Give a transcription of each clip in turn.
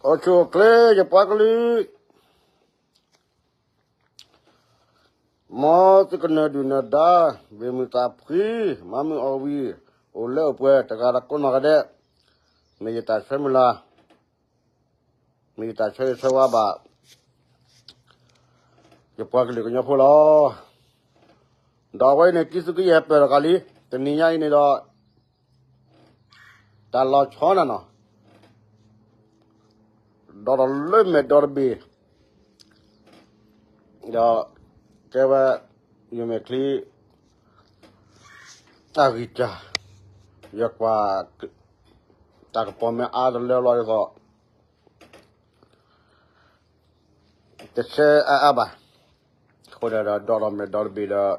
အိၣ်ဆူၣ်အိၣ်ချ့ ယပှၤကလုာ်, မ်သုကနၢၤဒုၣ်နၢၤဒါ, ဘၣ်မုာ်သးဖှံ, မၤမုာ်အီၣ်ဝံၤ, အိၣ်လၢအိၣ်ပှဲၤ တဂၤဒီးကိးနီၢ်ဂၤဒဲး, မ့ၢ်ယတၢ်ဆၢမုၢ်လၢ်, မ့ၢ်ယတၢ်ဆၢဂ့ၤဆၢဝါဘၣ် ယပှၤကလုာ်ကညီဖိလီၤ. ဒီးအဝဲအံၤန့ၣ် တံၤသကိးယဟဲပၢၢ်တဂၤလံ, တနံၤညါအံၤန့ၣ်ဒီး တၢ်လီၤဆီနၤနီၤ, ဒီးဒီးလၢမဲာ်ဒီတဘ့ၣ်, ဒီးကဲဝဲ ယမဲာ်ချံ အဂံၢ်စၢ်, ယကွၢ် တၢ်ကပီၤမ့ၢ်အါတလၢလီၤဒ်သိး တဆဲအါအါဘၣ်. အဃိဒီး ဒီးဒီးမဲာ်ဒီတဘ့ၣ်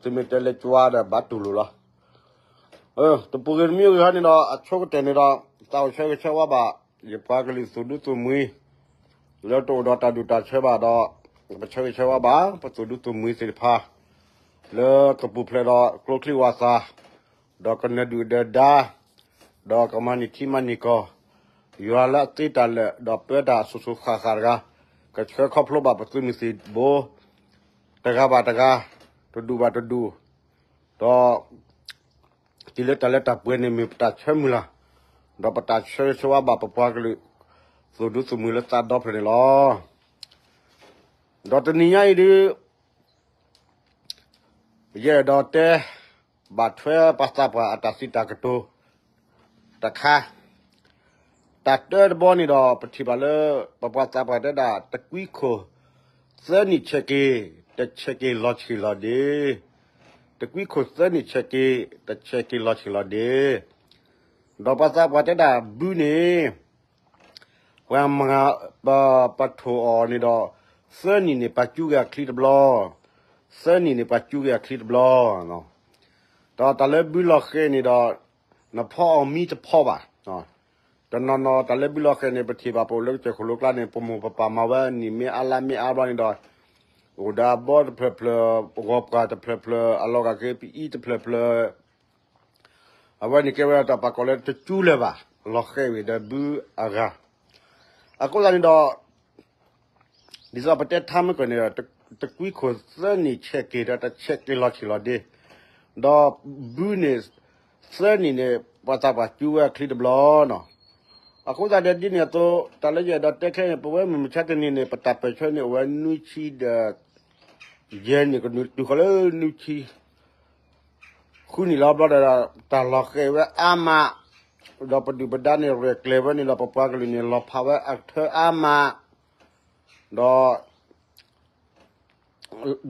ဒီး သုမ့ၢ်တဲလၢကွၢ်ဒီးဘၣ်တူၢ်လိာ်လီၤ. တပူၤဂ့ၤတမံၤဂ့ၤဟီန့ၣ်ဒီး အဆိကတၢၢ်န့ၣ်ဒီး သးအိၣ်ဆၢဂ့ၤဆၢဝါဘၣ် ယပှၤကလုာ်သူၣ်ဒူသးမှံ လၢတအိၣ်ဒီးတၢ်ဒူၣ်တၢ်ဆၢဘၣ်ဒီး ပဆၢဂ့ၤဆၢဝါဘၣ် ပသူၣ်ဒူသးမှံသ့ၣ်တဖၣ် လၢကပူၤဖျဲးဒီးကျိချံဝၣ်သၣ် ဒီးကနၢၤဒုၣ်နၢၤဒါ ဒီးကမၤန့ၢ်ထံမၤန့ၢ်ကီၢ်, ယွၤလၢအသ့တၢ်လၢာ် ဒီးပၢတၢ်အစိၤစိၤဃၣ်ဃၣ်တဂၤ, ကဆှၢခီဖျိဘၣ်ပသုးမုၢ်သံၣ်ဘိ တဂၤဘၣ်တဂၤ, တဒူၣ်ဘၣ်တဒူၣ်, ဒီး တုၤလၢတၢ်လၢတၢ်ပှဲၤန့ၣ်မ့ၢ်ပတၢ်ဆၢမုၢ်လၢ်, ဒီးပတၢ်ဆၢဂ့ၤဆၢဝါဘၣ်ပပှၤကလုာ် သူၣ်ဒူသးမှံလၢသးဒီဖျၢၣ်န့ၣ်လီၤ. ဒီးတနံၤညါအံၤဒုး ယအဲၣ်ဒိးတဲ ဘၣ်ထွဲပှၤသးပှၢ်အတၢ်စံးတၢ်ကတိၤတခါ, တၢ်တၢတဘီန့ၣ်ဒီး ပထံၣ်ဘၣ်လၢ ပပှၤသးပှၢ်တဲဒၣ် တကွံခိၣ်သၢနံၣ်ဆဲးက့ၤ တဆဲးက့ၤလီၤဆံးလီၤဒ့, တကွံခိၣ်သၢနံၣ်ဆဲးက့ၤ တဆဲးက့ၤလီၤဆံးလီၤဒ့, ဒီးပှၤသးပှၢ်တဲဒၣ်ဘုန့ၣ် ပှၤမၤ ပ ပထိၣ်အီၤန့ၣ်ဒီး သၢနံၣ်န့ၣ် ပှၤကၠူဂ့ၤအချံတဘျီ, သၢနံၣ်န့ၣ် ပှၤကၠူဂ့ၤအချံတဘျီ, ဒီးတၢ်လၢဘုလီၤဃဲၤန့ၣ်ဒီး နဖီအီၤမံတဖီဘၣ်, တနီၤနီၤတၢ်လၢဘုလီၤဃဲၤန့ၣ် ပထံၣ်ဘၣ်ပအိၣ်လၢကစၢၢ်ခိၣ်လိၤကျါန့ၣ် ပမိၢ်ပပၢ်မၤဝဲနံၣ်မ့ၢ်အါလါမ့ၢ်အါဘျီန့ၣ်ဒီး အိၣ်ဒီးအဘီတဖျၢၣ်ဖျၢၣ်, ဂီၤပှၢ်တဖျၢၣ်ဖျၢၣ်, အလီၤဂာ်က့ၤပအံၤတဖျၢၣ်ဖျၢၣ် အဝဲန့ၣ်ကဲဝဲဒၣ်တၢ်ပာ်ကီၤလၢတကၠူလၢၤဘၣ်, လီၤဃဲၤဝံၤဒီးဘုအဂၤ. အဃိသတးန့ၣ်ဒီး ဒ်သိးပတဲထါမ့ၢ်ကီၢ်န့ၣ်ဒီး တကွံခိၣ်သၢနံၣ်ဆဲးက့ၤဒီးတဆဲးက့ၤလီၤဆံးလီၤဒ့, ဒီးဘုန့ၣ် သၢနံၣ်န့ၣ် ပှၤသးပှၢ်ကၠူဝဲအချံတဘျီနီၤ. အဃိသတးဒီးဒ်န့ၣ်အသိး တၢ်လၢယအဲၣ်ဒိးတဲခဲအံၤန့ၣ် ပဝဲမုၢ်မဆါတနံၤန့ၣ် ပတၢ်ပၢၢ်ဆၢန့ၣ် အိၣ်ဝဲနွံဆံဒီး ယဲၢ်နံၣ်ကနုာ်တုၤဃီၤလၢနွံဆံ ဃုနံၣ်လီၤဘျီဒီး တၢ်လီၤဃဲၤဝဲအါမး, ဒီးပဒုၣ်ပဒါန့ၣ် ရဲၣ်ကျဲၤဝဲန့ၣ်ဒီး ပပှၤကလုာ်န့ၣ် လီၤဖးဝဲအကထၢအါမး, ဒီး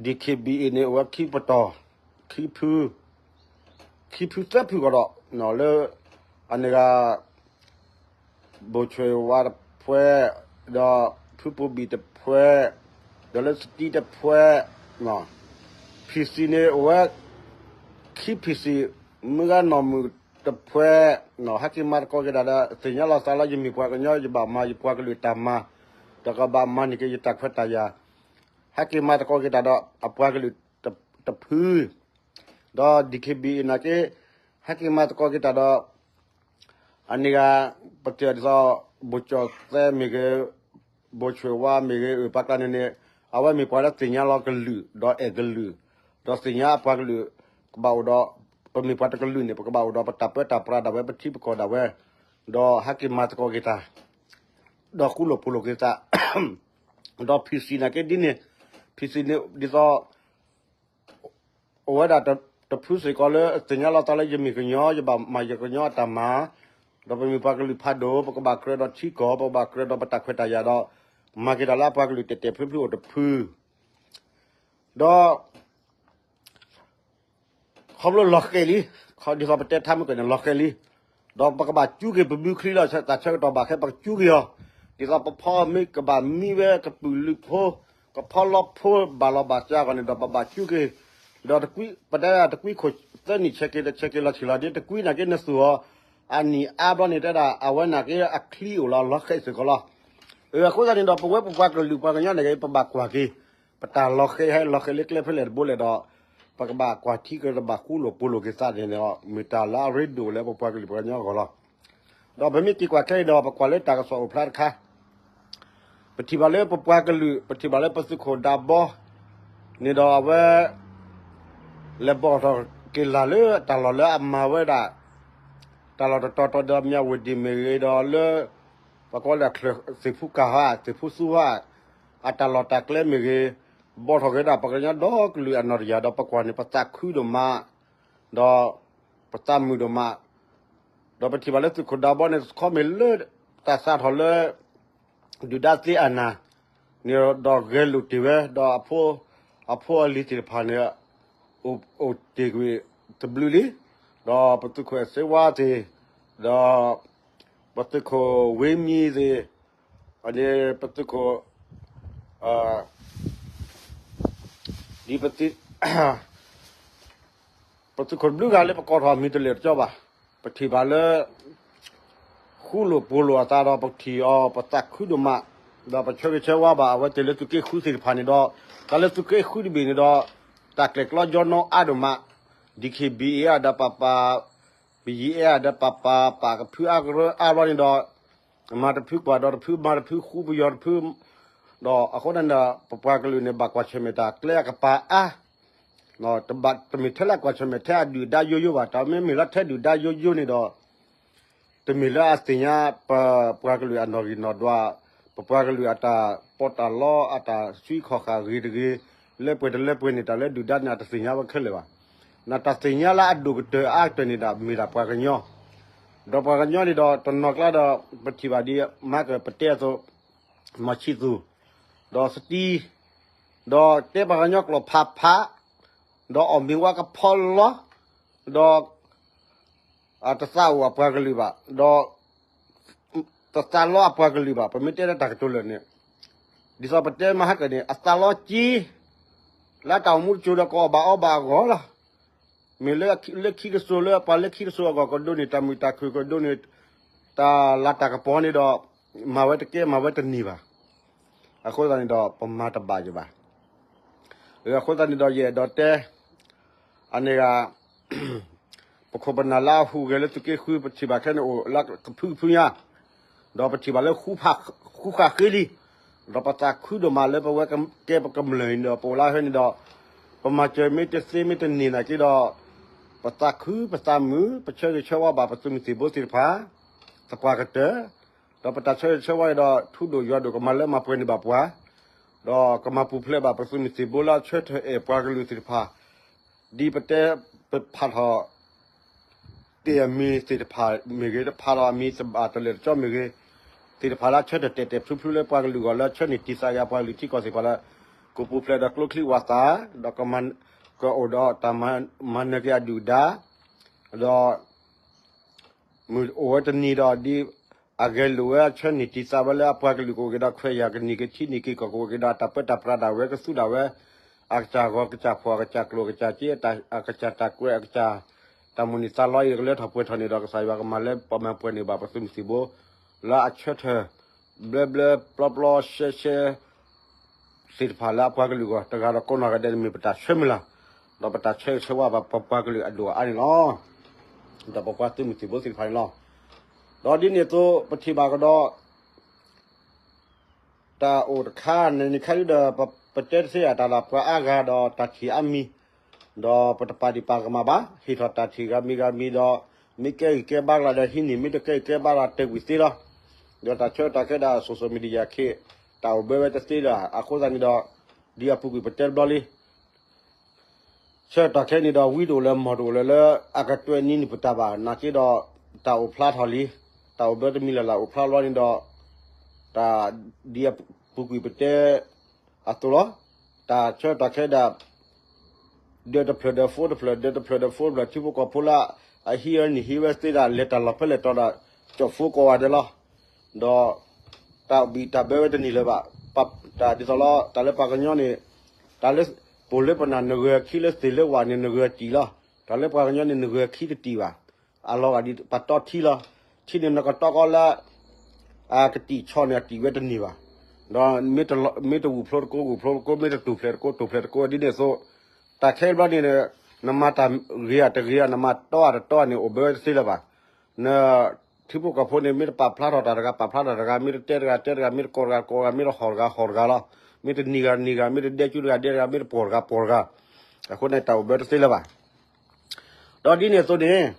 DKBA န့ၣ် အိၣ်ဝဲခံပတီၢ်, ခံဖု, ခံဖုသၢဖုကဒီး လၢ အန့ၣ်ဂၤ ဘိၣ်ဆွဲၣ်ဝါတဖှဲး, ဒီးဖုပိၢ်ဘံၣ်တဖှဲး, ဒီးလၢစတံတဖှဲး, PC န့ၣ် အိၣ်ဝဲ ခံ PC, မုၢ်ဂၤနီၢ်မုၢ်တဖှဲး, ဟဲက့ၤမၤသကိးက့ၤတၢ်ဒီး သ့ၣ်ညါလီၤသးလၢယမ့ၢ်ပှၤကညီ ယဘၣ်မၤယပှၤကလုာ်တၢ်မၤ, ဒီးကဘၣ်မၤန့ၢ်က့ၤယတၢ်ခွဲးတၢ်ယာ်, ဟဲက့ၤမၤသကိးက့ၤတၢ်ဒီးအပှၤကလုာ်တဖု ဒီး DKBA နာ်က့ ဟဲက့ၤမၤသကိးက့ၤတၢ်ဒီး အန့ၣ်ဂၤ ပတဲဒ်သိး ဘိၣ်ကၠီၣ်သဲမ့ၢ်ဂ့ၤ, ဘိၣ်ဆွဲၣ်ဝါမ့ၢ်ဂ့ၤ, အပှၤကျါန့ၣ်န့ၣ် အဝဲမ့ၢ်ပှၤလၢသ့ၣ်ညါလီၤကလုာ် ဒီးအဲၣ်ကလုာ်, ဒီးသ့ၣ်ညါအပှၤကလုာ် ကဘၣ်အိၣ်ဒီး ပမ့ၢ်ပှၤတကလုာ်န့ၣ် ပကဘၣ်အိၣ်ဒီးပတၢ်ပၢတၢ်ပြးဒၣ်ဝဲ ပထံပကီၢ်ဒၣ်ဝဲ, ဒီးဟဲက့ၤမၤသကိးက့ၤတၢ် ဒီးဃူလိာ်ဖိးလိာ်က့ၤသး, ဒီး PC နာ်က့ဒ်န့ၣ်, PC န့ၣ်ဒ်သိး အိၣ်ဝဲဒၣ်တဖုစ့ၢ်ကီးလၢသ့ၣ်ညါလီၤသးလၢယမ့ၢ်ကညီ ယဘၣ်မၤယကညီအတၢ်မၤ, ဒီးပမ့ၢ်ပှၤကလုာ်ဖးဒိၣ် ပကဘၣ်ကြၢးဒီးထံကီၢ် ပကဘၣ်ကြၢးဒီးပတၢ်ခွဲးတၢ်ယာ်ဒီး မၤက့ၤတၢ်လၢအပှၤကလုာ်တဲာ်တဲာ်ဖျုးဖျုးအိၣ်တဖု, ဒီး ခီဖျိလီၤဃဲၤလံ, ဒ်သိးပတဲထါမ့ၢ်ကီၢ်န့ၣ် လီၤဃဲၤလံ, ဒီးပကဘၣ်ကၠူက့ၤပဘုချံလီၤ တၢ်ဆၢကတီၢ်ဘၣ်ခဲ ပကကၠူက့ၤအီၤ, ဒ်သိးပဖီမ့ၢ်ကဘၣ်မံဝဲကပုာ်လုးဖိ, ကဖီလီဖိဘၣ်လီၤဘၣ်စးအဂီၢ်န့ၣ်ဒီး ပဘၣ်ကၠူက့ၤ, ဒီးတကွံ ပတဲတကွံခိၣ်သၢနံၣ်ဆဲးက့ၤ တဆဲးက့ၤလီၤဆံးလီၤဒ့ တကွံနာ်က့နသူၣ်အီၤ, အနံၣ်အါဘျီန့ၣ်တဲဒၣ် အဝဲနာ်က့အချံအိၣ်လီၤ လီၤဃဲၤစ့ၢ်ကီးလီၤ. အဃိသတးန့ၣ်ဒီး ပဝဲပပှၤကလုာ်ပှၤကညီန့ၣ်ဂ့ၤ ပဘၣ်ကွၢ်က့ၤ ပတၢ်လီၤဃဲၤဟဲလီၤဃဲၤလၢကျဲဖဲလဲၣ်တဘိလဲၣ်ဒီး ပကဘၣ်ကွၢ်ထံက့ၤ တဘၣ်ဃူလိာ်ဖိးလိာ်က့ၤသးန့ၣ်ဒီး မ့ၢ်တၢ်လၢအရ့ဒိၣ်လၢပပှၤကလုာ်ပှၤကညီအဂီၢ်လီၤ. ဒီးပမ့ၢ်က့ၤကွၢ်ခဲအံၤဒီး ပကွၢ်လၢတၢ်ကစီၣ်အိၣ်ဖျါတခါ ပထံၣ်ဘၣ်လၢပပှၤကလုာ် ပထံၣ်ဘၣ်လၢပသုးခိၣ်ဒးဘီ န့ၣ်ဒီးအဝဲ လဲၤဘီၣ်ထီၣ်က့ၤလၢ်လၢတၢ်လီၢ်လၢအမၤဝဲဒၣ် တၢ်လီၢ်တတီၤတီၤဒီးမၠးဝတံၣ်မ့ၢ်ဂ့ၤဒီးလၢ ပကိးလၢချၢၣ်သ့ၣ်ဖူကၢ်ဟါ သ့ၣ်ဖူသူဟါ အတၢ်လီၢ်တၢ်ကျဲမ့ၢ်ဂ့ၤ ဘီၣ်ထီၣ်က့ၤဒၣ်ပှၤကညီဒီကလုာ်အနီၢ်တယၢ်ဒီးပကွၢ်န့ၣ် ပသးခုဒိၣ်မး ဒီး ပသးမုာ်ဒိၣ်မး ဒီးပထံၣ်ဘၣ်လၢသုးခိၣ်ဒးဘီန့ၣ် တခီမ့ၢ်လၢ တၢ်စးထီၣ်လၢ ဒုၣ်ဒါသ့အနၢ်န့ၣ်ဒီးဂဲၤလိာ်တ့ၢ်ဝဲ ဒီးအဖိအလံၤသ့ၣ်တဖၣ်န့ၣ် အိၣ်တ့ၢ်ကွံာ်တဘျုးလံ ဒီးပသုးခိၣ်အဲၣ်စ့ဝါသ့ၣ် ဒီး ပသုးခိၣ်ဝ့မံသ့ၣ် န့ၣ် ပသုးခိၣ် ဒ်ပသုး ပသုးခိၣ်တဘျုးဂၤလၢပကိးထီၣ်အမံၤတလၢာ်တကၠီဘၣ်, ပထံၣ်ဘၣ်လၢ ဃူလိာ်ဖိးလိာ်အသးဒီးပထံၣ်အီၤ ပသးခုဒိၣ်မး, ဒီးပဆၢဂ့ၤဆၢဝါဘၣ်အဝဲသ့ၣ်လၢသုးက့ဃုသ့ၣ်တဖၣ်န့ၣ်ဒီး တၢ်လၢသုးက့ဃုတဘ့ၣ်န့ၣ်ဒီး တၢ်ကျဲၤကျီကၠီနီအါဒိၣ်မး, ဒံၣ်ခ့ၣ်ဘံၣ်အ့ၣ်အါဒီးပၢ်ပၢ်, ပယံၤအ့ၣ်အါဒီးပၢ်ပၢ် ပာ်ကဖုအါကရၢအါဘျီန့ၣ်ဒီး မၤတဖုကွၢ်ဒီးတဖု မၤတဖုဃူပယီၤတဖု, ဒီးအဃိန့ၣ်ဒီး ပပှၤကလုာ်န့ၣ် ဘၣ်ကွၢ်ဆၢၣ်မဲာ်တၢ်ကျဲအကပၤအါ တမ့ၢ်ထဲလၢအကွၢ်ဆၢၣ်မဲာ်ထဲအဒုၣ်ဒါယိယိဘၣ်, တၢ်မ့မ့ၢ်လၢထဲဒုၣ်ဒါယိယိန့ၣ်ဒီး တမ့ၢ်လၢအသ့ၣ်ညါ ပပှၤကလုာ်အနီၣ်ဂံၢ်နီၣ်ဒွး, ပပှၤကလုာ်အတၢ်ပီးတၢ်လီ အတၢ်ဆှံခီၣ်ဃာ်ဂ့ၤတဂ့ၤ, လၢပှဲၤတလၢပှဲၤန့ၣ် တၢ်လၢဒုၣ်ဒါန့ၣ် အတသ့ၣ်ညါဝဲခဲလၢာ်ဘၣ်. နတၢ်သ့ၣ်ညါလၢအဒိၣ်ကတၢၢ်အါကတၢၢ်န့ၣ်ဒီး မ့ၢ်ဒၣ်ပှၤကညီ, ဒီးပှၤကညီန့ၣ်ဒီး တနီၤကျါဒီး ပထံၣ်ဘၣ်ဒ်မၤကပတဲအသိး မီၤဆံသူၣ်, ဒီးစတံ, ဒီးတဲပှၤကညီကျိာ်ဖးဖး, ဒီးအီၣ်မ့ၤဝါကဖီလီ, ဒီး တသးအိၣ်အပှၤကလုာ်ဘၣ်, ဒီး တသးလီအပှၤကလုာ်ဘၣ်, ပမ့ၢ်တဲလၢတၢ်ကတိၤလၢာ်န့ၣ်, ဒ်သိးပတဲမဟါကၢၣ်န့ၣ် အသးလီက့, လၢတၢ်အိၣ်မူတစိၤဒီးကအီၣ်ဘၣ်အီဘၣ်အဂီၢ်လီၤ. မ့ၢ်လၢလၢခံတစိၤလၢပှၤလၢခံတစိၤအဂီၢ် ကဒိးန့ၢ်တၢ်မုာ်တၢ်ခုၣ် ကဒိးန့ၢ် တၢ်လၤတၢ်ကပီၤန့ၣ်ဒီး မၤဝဲတကဲမၤဝဲတန့ၢ်ဘၣ်. အဃိသတးန့ၣ်ဒီး ပမၤတဘၣ်ယဘၣ်. အဃိသတးန့ၣ်ဒီးယအဲၣ်ဒိးတဲ အန့ၣ်ဂၤ ပခိၣ်ပနၢ်လၢအဟူးဂဲၤလၢသုးက့ဃု ပထံၣ်ဘၣ်ခဲန့ၣ်အိၣ်လၢကဖုကဖုညါ, ဒီးပထံၣ်ဘၣ်လၢ ဃူဃာ်ဃ့လံ, ဒီးပသးခုဒိၣ်မးလၢပဝဲကဲပကမျၢၢ်အံၤဒီး ပအိၣ်လၢဟဲန့ၣ်ဒီး ပမၤစၢၤမ့ၢ်တသ့မ့ၢ်တန့ၢ်နာ်က့ဒီး ပသးခုပသးမုာ် ပဆၢဂ့ၤဆၢဝါဘၣ်ပသုးမုၢ်သံၣ်ဘိသ့ၣ်တဖၣ် သပှၢ်ကတၢၢ်, ဒီးပတၢ်ဆၢဂ့ၤဆၢဝါအံၤဒီး ထူဒိၣ်ယွၤဒိၣ်ကမၤလၢမၤပှဲၤန့ၢ်ဘၣ်ပှၤ ဒီးကမၤပူၤဖျဲးဘၣ်ပသုးမုၢ်သံၣ်ဘိလၢအဆၢထၢၣ်အဲၣ်ပှၤကလုာ်သ့ၣ်တဖၣ်, ဒ်ပတဲပဖးထီၣ် တ့ၢ်အမံၤသ့ၣ်တဖၣ်မ့ၢ်ဂ့ၤ တဖးထီၣ်အမံၤတလၢာ်တကၠီမ့ၢ်ဂ့ၤ, သ့ၣ်တဖၣ်လၢအဆၢထၢၣ်တဲာ်တဲာ်ဖျုဖျုလၢပှၤကလုာ်အဂီၢ်လၢဆၢန့ၢ်တံၢ်သးက့ၤအပှၤကလုာ်ထံကီၢ်သ့ၣ်တဖၣ်လၢ ကပူၤဖျဲးဒီးကျိချံဝၣ်သၣ်, ဒီးကမၤ ကအိၣ်ဒီးတၢ်မၤနၢၤက့ၤအဒုၣ်ဒါ, ဒီး မုၢ်အိၣ်ဝဲတနံၤဒီး ဒ်အဂဲၤလိာ်ဝဲဆၢန့ၢ်တံၢ်သးဝဲလၢအပှၤကလုာ်ကအိၣ်က့ၤဒီးခွဲးယာ်ကန့ၢ်က့ၤထံန့ၢ်က့ၤကီၢ်ကအိၣ်က့ၤဒီးတၢ်ပၢတၢ်ပြးဒၣ်ဝဲကသူဒၣ်ဝဲ အကစၢ်ဂီၤကစၢ်ဖှီၣ် အကစၢ်ကျိာ် အကစၢ်စ့ အကစၢ်တၢ်ကွဲး အကစၢ်တၢ်မုၢ်နံၤသးလီအံၤကလၢထီၣ်ပှဲၤထီၣ်န့ၣ်ဒီး ကစၢ်ယွၤကမၤလၢပမၤပှဲၤန့ၢ်ဘၣ်ပသုးမုၢ်သံၣ်ဘိ လၢအဆၢထၢၣ် ဘျၢဘျၢပျီပျီရှဲရှဲ သ့ၣ်တဖၣ်လၢအပှၤကလုာ်အဂီၢ် တဂၤဒီးကိးနီၢ်ဂၤဒဲးန့ၣ်မ့ၢ်ပတၢ်ဆၢမုၢ်လၢ်, ဒီးပတၢ်ဆၢဂ့ၤဆၢဝါဘၣ်ပပှၤကလုာ်အဒိၣ်အအါန့ၣ်လီၤ. ဒီးပပှၤသုးမုၢ်သံၣ်ဘိသ့ၣ်တဖၣ်န့ၣ်လီၤ. ဒီးဒ်န့ၣ်အသိး ပထံၣ်ဘၣ်ကဒီး တၢ်အိၣ်တခါန့ၣ် နံၤခါဒုဒီး ပတဲတသ့အတၢ်လၢပှၤအါဂၤဒီး တၢ်ထံၣ်အါမံၤ, ဒီးပတပာ်ဒံးပာ်ကမၣ်ဘၣ်, ဟ့ၣ်ထီၣ်တၢ်ထံၣ်ဂၤမံၤဂၤမံၤဒီး မ့ၢ်ကဲဂံၢ်ကဲဘါလၢဒီးဟံးန့ၢ် မ့ၢ်တကဲဂံၢ်ကဲဘါလၢတၢ်ကွံာ်သ့လီၤ. ဒီးတၢ်ဆၢတၢ်ခဲဒၣ် social media ခ့ တၢ်အိၣ်ဘၢဝဲတသ့လၢၤ အဃိသတးန့ၣ်ဒီး ဒ်အပူၤကွံာ်ပတဲတဘျီလံ ဆၢတၢ်ခဲန့ၣ်ဒီး ဝံတအိၣ်လၢၤ မီၢ်တအိၣ်လၢၤလၢ အကတွဲၢ်နံၤန့ၣ်ပတၢ်ဘၣ် နာ်က့ဒီး တၢ်အိၣ်ဖျါထီၣ်လံ, တၢ်အိၣ်ဘၢတမံၤလၢ်လၢ်အိၣ်ဖျါလီၤန့ၣ်ဒီး တၢ်ဒ်အပူၤကွံာ်ပတဲအသိးလီၤ. တၢ်ဆၢတၢ်ခဲဒၣ် ဒၢးတဖျၢၣ်ဒီးဖိတဖျၢၣ် ဒၢးတဖျၢၣ်ဒီးဖိတဖျၢၣ် ထံဖိကီၢ်ဖိလၢ အဟံးအၢနံၣ်ဟံးဝဲသ့ဒၣ် လဲၤတၢ်လီၢ်ဖဲလဲၣ်တီၤဒီး ကၠီၣ်ဖိကိးဂၤဒဲးလီၤ. ဒီး တၢ်ဘံၣ်တၢ်ဘၢဝဲတန့ၢ်လၢၤဘၣ်. တၢ်ဒ်သိးလီၤ တၢ်လၢပှၤကညီန့ၣ် တၢ်လၢ ပိာ်လၢပနၢ်နဂၢၢ်ခံလၢသ့ၣ်လၢဝၣ်န့ၣ် နဂၢၢ်တံၢ်လီၤ. တၢ်လၢပှၤကညီန့ၣ် နဂၢၢ်ခံတတံၢ်ဘၣ်. အလီၤဂာ်ဒ်ပတီၢ်ထံလီၤ. ထံန့ၣ်နကတီၢ်ကီးလၢ အကတံၢ်ဆီန့ၣ် အတံၢ်ဝဲတန့ၢ်ဘၣ်. ဒီး မ့ၢ်တဝူၣ်ဖျိတကိး ဝူၣ်ဖျိတကိး မ့ၢ်တတူၢ်ဖျဲးတကိး တူၢ်ဖျဲးတကိး ဒ်န့ၣ်အသိး တၢ်ခဲအံၤဘျီန့ၣ် နမၤတၢ်ဂ့ၤဧါတဂ့ၤဧါ နမၤတီဧါတတီဧါန့ၣ် အိၣ်ဘၢဝဲတသ့လၢၤဘၣ်. န ထံဖိကီၢ်ဖိန့ၣ် မ့ၢ်တပာ်ဖျါထီၣ်တၢ်တဂၤ ပာ်ဖျါထီၣ်တဂၤ, မ့ၢ်တတဲတဂၤ တဲတဂၤ, မ့ၢ်တကိးတဂၤ ကိးတဂၤ, မ့ၢ်တဟီၣ်တဂၤ ဟီၣ်တဂၤလီၤ. မ့ၢ်တနံၤဂၤ နံၤဂၤ, မ့ၢ်တဒဲကၠူတဂၤ ဒဲတဂၤ, မ့ၢ်တပှီၢ်တဂၤ ပှီၢ်တဂၤ. အဃိန့ၣ် တၢ်အိၣ်ဘၢတသ့လၢၤဘၣ်. ဒီးဒ်န့ၣ်အသိးန့ၣ်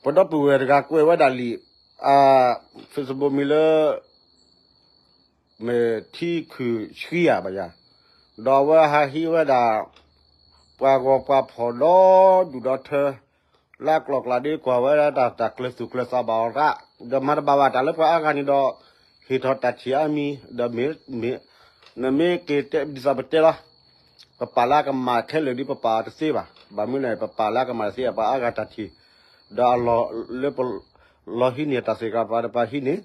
ပဒီပုၢ်ဝဲၢ်တဂၤကွဲးဝဲဒၣ်လံာ် အ Facebook မံၤလၢ မ့ၢ်ထံခုၣ်ဆှံဧါဘၣ်ယၤ, ဒီးအဝဲဟးဟံးဝဲဒၣ် ပှၤဂီၤပှၤဖီၣ်ဒီဒူၣ်ဒီထၢ လၢအကျိၤအကျဲဒ်ကွၢ်ဝဲဒၣ်တၢ်ကျၢၤသူၣ်ကျၢၤသးဘၣ်အီၤရၣ်, ဒီးမၤတဘၣ်ဘၣ်တၢ်လၢပှၤအါဂၤန့ၣ်ဒီး ဟ့ၣ်ထီၣ်တၢ်ထံၣ်အါမံၤ, ဒီးမ့ၢ် နမ့ၢ်က့ၤတဲဒ်သိးပတဲလီၤ, ပပာ်လၢအကမၣ်ခဲလၢာ်ဒီးပပာ်အီၤတသ့ဘၣ်. ဘၣ်မနုၤလဲၣ် ပပာ်လၢအကမၣ်တသ့ ပှၤအါဂၤတၢ်ထံၣ်, ဒီးအလီၢ်လၢပ လီၤဟံးန့ၢ်တၢ်သ့ၣ်တဖၣ် ပှၤတပာ်ဟံးန့ၢ်,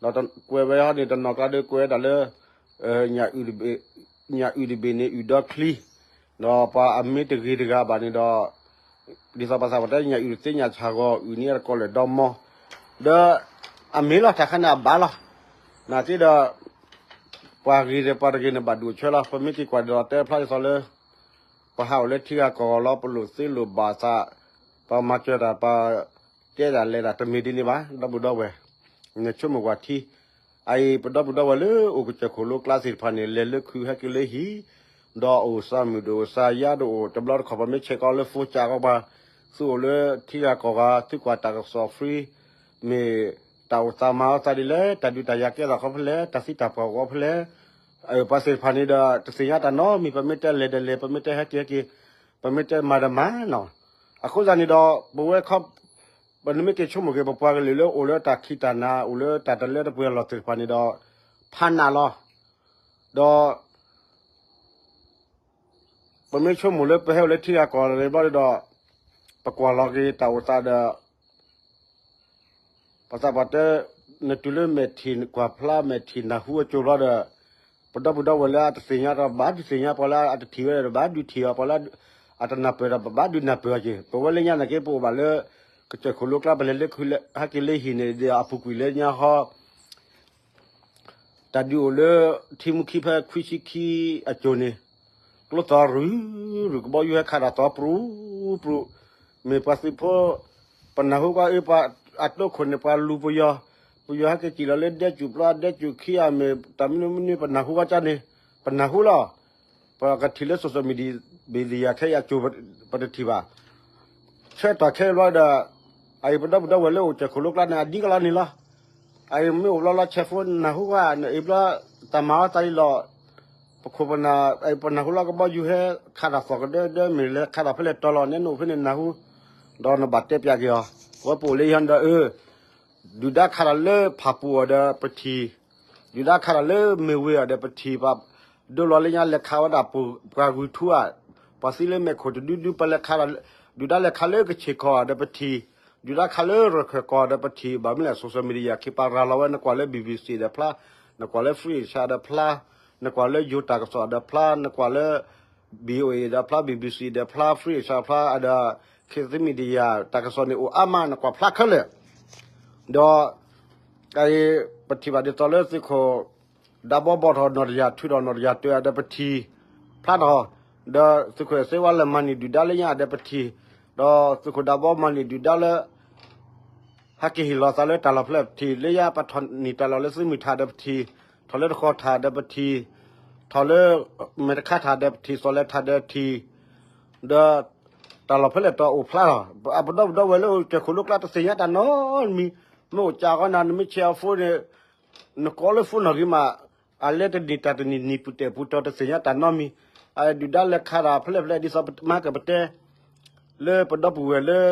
ဒီးကွဲးဝဲဟီန့ၣ် တနီၤကျါဒီးကွဲးဝဲဒၣ်လၢ ညၣ်အုၣ်တဘ့ၣ်န့ၣ် အုၣ်ဒီချံ, ဒီးပှၤအမ့ၢ်တဂ့ၤတဂၤဘၣ်န့ၣ်ဒီး ဒ်သိးပှၤသးပှၢ်တဲ ညၣ်အုၣ်တသ့ညၣ်ဆၣ်ဂီၤ အုၣ်န့ၢ်အတကိးလၢာ်ဒီမီ, ဒီးအမ့ၢ်လီၤတၢ်ခါန့ၣ်အဘၣ်လီၤ. နာ်သက့ဒီး ပှၤဂ့ၤဒီးပှၤတဂ့ၤန့ၣ် ဘၣ်ဒိၣ်အဆၢလီၤ. ပမ့ၢ်က့ၤကွၢ်ဒီးတဲဖျါဒ်သိးလၢ ပဟးအိၣ်လၢထံဂၤကီၢ်ဂၤလီၤ ပလိၣ်သ့လိၣ်ဘၣ်သး, ပမၤစၢၤတၢ် ပတဲဒၣ်လဲၤဒၣ်တမ့ၢ်ဒ်န့ၣ်ဘၣ် ဒီပုၢ်ဒီဝဲၢ်, နဆိကမိၣ်ကွၢ်ထံ, အအံၤ ပဒီပုၢ်ဒီဝဲၢ်လၢအိၣ်ကစၢၢ်ခိၣ်လိကျါသ့ၣ်တဖၣ်န့ၣ် လဲၤလၢခုဟဲက့ၤလၢဟံၣ်, ဒီးအိၣ်သးမုာ်ဒိၣ်အိၣ်သးယါဒိၣ်အိၣ် တဘျီတခီၣ်ပမ့ၢ်ဆဲးကီးလၢ phone ကၢ်ကီးပှၤ, သုအိၣ်လၢထံဂၤကီၢ်ဂၤ သုကွၢ်တၢ်ကစီၣ် free, မ့ၢ်တၢ်အိၣ်သးမၤအီၤသးဒ်လဲၣ် တၢ်ဒုးတၢ်ယၤကဲထီၣ်ဃီဖဲလဲၣ် တၢ်သံတၢ်ပှၢ်အိၣ်ဖဲလဲၣ်, ပှၤသ့ၣ်တဖၣ်န့ၣ်ဒီး တသ့ၣ်ညါတၢ်နီတမံၤ ပမ့ၢ်တဲလဲၤဒီးလဲၤ ပမ့ၢ်တဲဟဲက့ၤဟဲက့ၤ, ပမ့ၢ်တဲမၤဒီးမၤနီၤ. အဃိသတးန့ၣ်ဒီး ပဝဲခီ ပနမ့ၢ်က့ၤဆိကမိၣ်က့ၤ ပပှၤကလုာ်လၢအိၣ်လၢတၢ်ခံးတၢ်နၤ အိၣ်လၢတၢ်တလၢတပှဲၤလီၢ်သ့ၣ်တဖၣ်န့ၣ်ဒီး ဖးနးလီၤ. ဒီး ပမ့ၢ်ဆိကမိၣ်လၢပဟဲအိၣ်လၢထံဂၤကီၢ်ဂၤန့ၣ်ဘျီဒီး ပကွၢ်လီၤက့ၤတၢ်အိၣ်သးဒီး ပှၤသးပှၢ်တဲ နတုၤလၢမဲာ်ထံၣ်ကွၢ်ဖျါ မဲာ်ထံၣ်နၢ်ဟူအစိၤဘျီဒီး ပဒီပုၢ်ဒီဝဲၢ်လၢအတသ့ၣ်ညါဒီး ဘၣ်ဒုးသ့ၣ်ညါပှၤလၢအတထံၣ်ဝဲဒီး ဘၣ်ဒုးထံၣ်အီၤ ပှၤလၢအတနၢ်ပၢၢ်ဒီး ဘၣ်ဒုးနၢ်ပၢၢ်အီၤက့ၤ. ပဝဲလၢညါန့ၣ်က့ ပအိၣ်ဘၣ်လၢ ကစၢၢ်ခိၣ်လိကျါ ပလဲၤလၢခုဟဲက့ၤလၢဟံၣ်န့ၣ်ဒီး အပူၤကွံာ်လၢညါဟီ တၢ်ဒုးအိၣ်လၢ ထံမူခံဖဲခွံဆံခံအစိၤန့ၣ် ကျိသီရုၢ်ရုၢ် ကဘီယူၤဟဲခးတၢ်သီပရူၤပရူၤ, မ့ၢ်ပှၤသုးဖိ ပနၢ်ဟူကီးအ့ ပှၤအတိခိၣ်န့ၣ် ပှၤလူၤပယီၤ, ပယီၤဟဲက့ၤစံၣ်လီၤလၢဒဲကၠူၣ်ပျီ ဒဲကၠူၣ်ခံဂၤမ့ၢ်တၢ်မနုၤမနုၤ ပနၢ်ဟူကီးကန့ၣ်, ပနၢ်ဟူလီၤ. ပကထံၣ်လၢ social media ခဲအံၤအစိၤ ပတထံၣ်ဘၣ်. ဆၢကတီၢ်ခဲအံၤဘျီဒီး အအံၤပဒီပုၢ်ဒီဝဲၢ်လၢအိၣ်ကစၢၢ်ခိၣ်လိကျါန့ၣ် အဒ်ကလီန့ၣ်လီၤ. အအံၤမ့ၢ်အိၣ်ဘျီလီၤ ဆဲးဖိ နၢ်ဟူဝဲန့ၣ် အံၤဘျီ တၢ်မၤအီၤသးလံလီၤ. ပခိၣ်ပနၢ် ပနၢ်ဟူလီၤ ကဘီယူၤဟဲခးတၢ်သီၣ်ကဒၢဒၢ မ့ၢ်လဲၤခးတၢ်ဖဲလဲၣ်တီၤလီၤ နဲနအိၣ်ဖဲန့ၣ်နၢ်ဟူ, ဒီးနဘၣ်တဲပျးက့ၤအီၤ. ပဝဲပအိၣ်လၢယဟီဒီး အၢ ဒုၣ်ဒါခးတၢ်လၢဖၣ်ပူၤအီၤဒီးပထံၣ်, ဒုၣ်ဒါခးတၢ်လၢမ့ၢ်ဝ့ၤအီၤဒီးပထံၣ်, ပဒိလီၤလၢညါလဲၤခးဝဲဒၣ်ပှၤဂုၤထူဧါ, ပှၤသံလၢမဲာ်ခိၣ်တဒုဒု ပလဲၤခး, ဒုၣ်ဒါလဲၤခးလၢကဆ့ၣ်ကီၢ်ဒီးပထံၣ်, ဒုၣ်ဒါခးလၢရခၢၣ်ကီၢ်ဒီးပထံၣ်, ဘၣ်မနုၤလဲၣ် social media ခ့ပာ်ရၤလီၤဝဲ နကွၢ်လၢ BBC ဒီးဖျါ, နကွၢ်လၢ Free Asia ဒီးဖျါ, နကွၢ်လၢယိၤတၢ်ကစီၣ်ဒီးဖျါ, နကွၢ်လၢ VOA ဒီးဖျါ, BBC ဒီးဖျါ, Free Asia ဖျါ, ဒီး ခေတ်သစ် Media တၢ်ကစီၣ်န့ၣ်အိၣ်အါမး နကွၢ်ဖျါခဲလၢာ်. ဒီး ပထံၣ်ဘၣ်ဒ်သိးလၢသုးခိၣ် ဒးဘီဘီထီၣ်နီၢ်တယၢ် ထုးထီၣ်နီၢ်တယၢ်တၢၢ်ဒီးပထံၣ်ဖျါထီၣ်, ဒီးသုးခိၣ်အဲၣ်စ့ဝါလဲၤမၤန့ၢ်ဒုၣ်ဒါလၢညါဒီးပထံၣ်, ဒီးသုးခိၣ်ဒးဘီမၤန့ၢ်ဒုၣ်ဒါလၢ ဟဲက့ၤဟ့ၣ်လီၤသးလၢတၢ်လီၢ်ဖဲလဲၣ်ပထံၣ်, လၢညါပထီၣ်န့ၢ်တၢ်လီၢ်လၢသုးမုၢ်ထၣ်ဒီးပထံၣ်, ထီၣ်လၢတဃီၤထၣ်ဒီးပထံၣ်, ထီၣ်လၢမဲာ်တခါထၣ်ဒီးပထံၣ်, စီၤလဲၤထၣ်ဒီးပထံၣ်, ဒီး တၢ်လီၢ်ဖဲလဲၣ်တီၤအိၣ်ဖျါလီၤ. ပဒီပုၢ်ဒီဝဲၢ်လၢအိၣ်ကစၢၢ်ခိၣ်လိကျါ တသ့ၣ်ညါတၢ်နီတမံၤ, မ့ၢ်အိၣ်ကၢ်ဂီၤနၤ နမ့ၢ်ဆဲးအီၤ phone န့ၣ် နကိးလၢ phone နီၢ်ဂ့ၤမး, အလဲတနံၤတၢ်တနံၤ နံၣ်ပူၤတဲာ်ပူၤတီၤ တသ့ၣ်ညါတၢ်နီတမံၤ, အဒုၣ်ဒါလဲၤခးတၢ်ဖဲလဲၣ်ဖဲလဲၣ် ဒ်သိးမဟါကပတဲ လၢပဒီပုၢ်ဝဲၢ်လၢ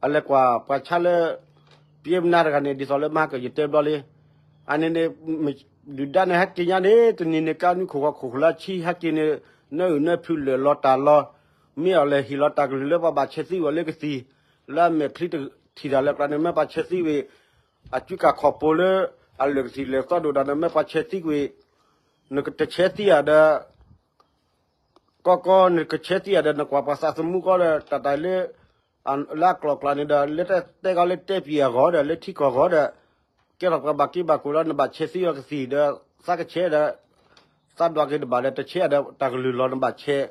အလဲၤကွၢ်ပှၤဆါလၢ ပယဲၢ်မနၤတဂၤန့ၣ် ဒ်သိးလၢမဟါကယတဲဘျီလံ, အန့ၣ်န့ၣ် ဒုၣ်ဒါန့ၣ် ဟဲက့ၤညါန့ၣ် တနံၤန့ၣ် ကါနွံခိၣ်ဂီၤခိၣ်ဃုလါဆံ ဟဲက့ၤန့ၣ် နၢအုၣ်နၢဖုလၢာ်လီၤတၢ်လီၤ, မ့ၢ်အီၤလဲၤဟ့ၣ်လီၤတၢ်ကလုၢ်လၢပှၤဘၣ်ဆဲးသံဝဲလၢကသံၣ်, လၢအမဲာ်ချံတထံၣ်တၢ်လၢကျါန့ၣ် မ့ၢ်ပှၤဆဲးသံဝဲ, အစုကၢ်ခီၣ်ပိၤလၢ အလၢာ်ကသံၣ်လၢာ်သီဒိၣ်တၢ်န့ၣ် မ့ၢ်ပှၤဆဲးသံကွံာ်, နကတဆဲးသံဧါဒီး ကီကီ နကဆဲးသံဧါဒီး နကွၢ်ပှၤသးသမူကီဒီး တၢ်တၢ်လၢ လၢအကျိၤကျါန့ၣ်ဒီး လၢတဲကီလၢတဲပံၤအဂီၢ်ဒီး လၢထံကီၢ်ဂီၢ်ဒီး ကဲထီၣ်ပှၤဘၣ်က့ဘၣ်ကွံာ်လီၤ နဘၣ်ဆဲးသံအီၤကသံၣ်ဒီး သးကဆဲးဒီး သးဒွးက့ၤတဘၣ်ဒီး တဆဲးဒီး တၢ်ကလုၢ်လီၤနဘၣ်ဆဲး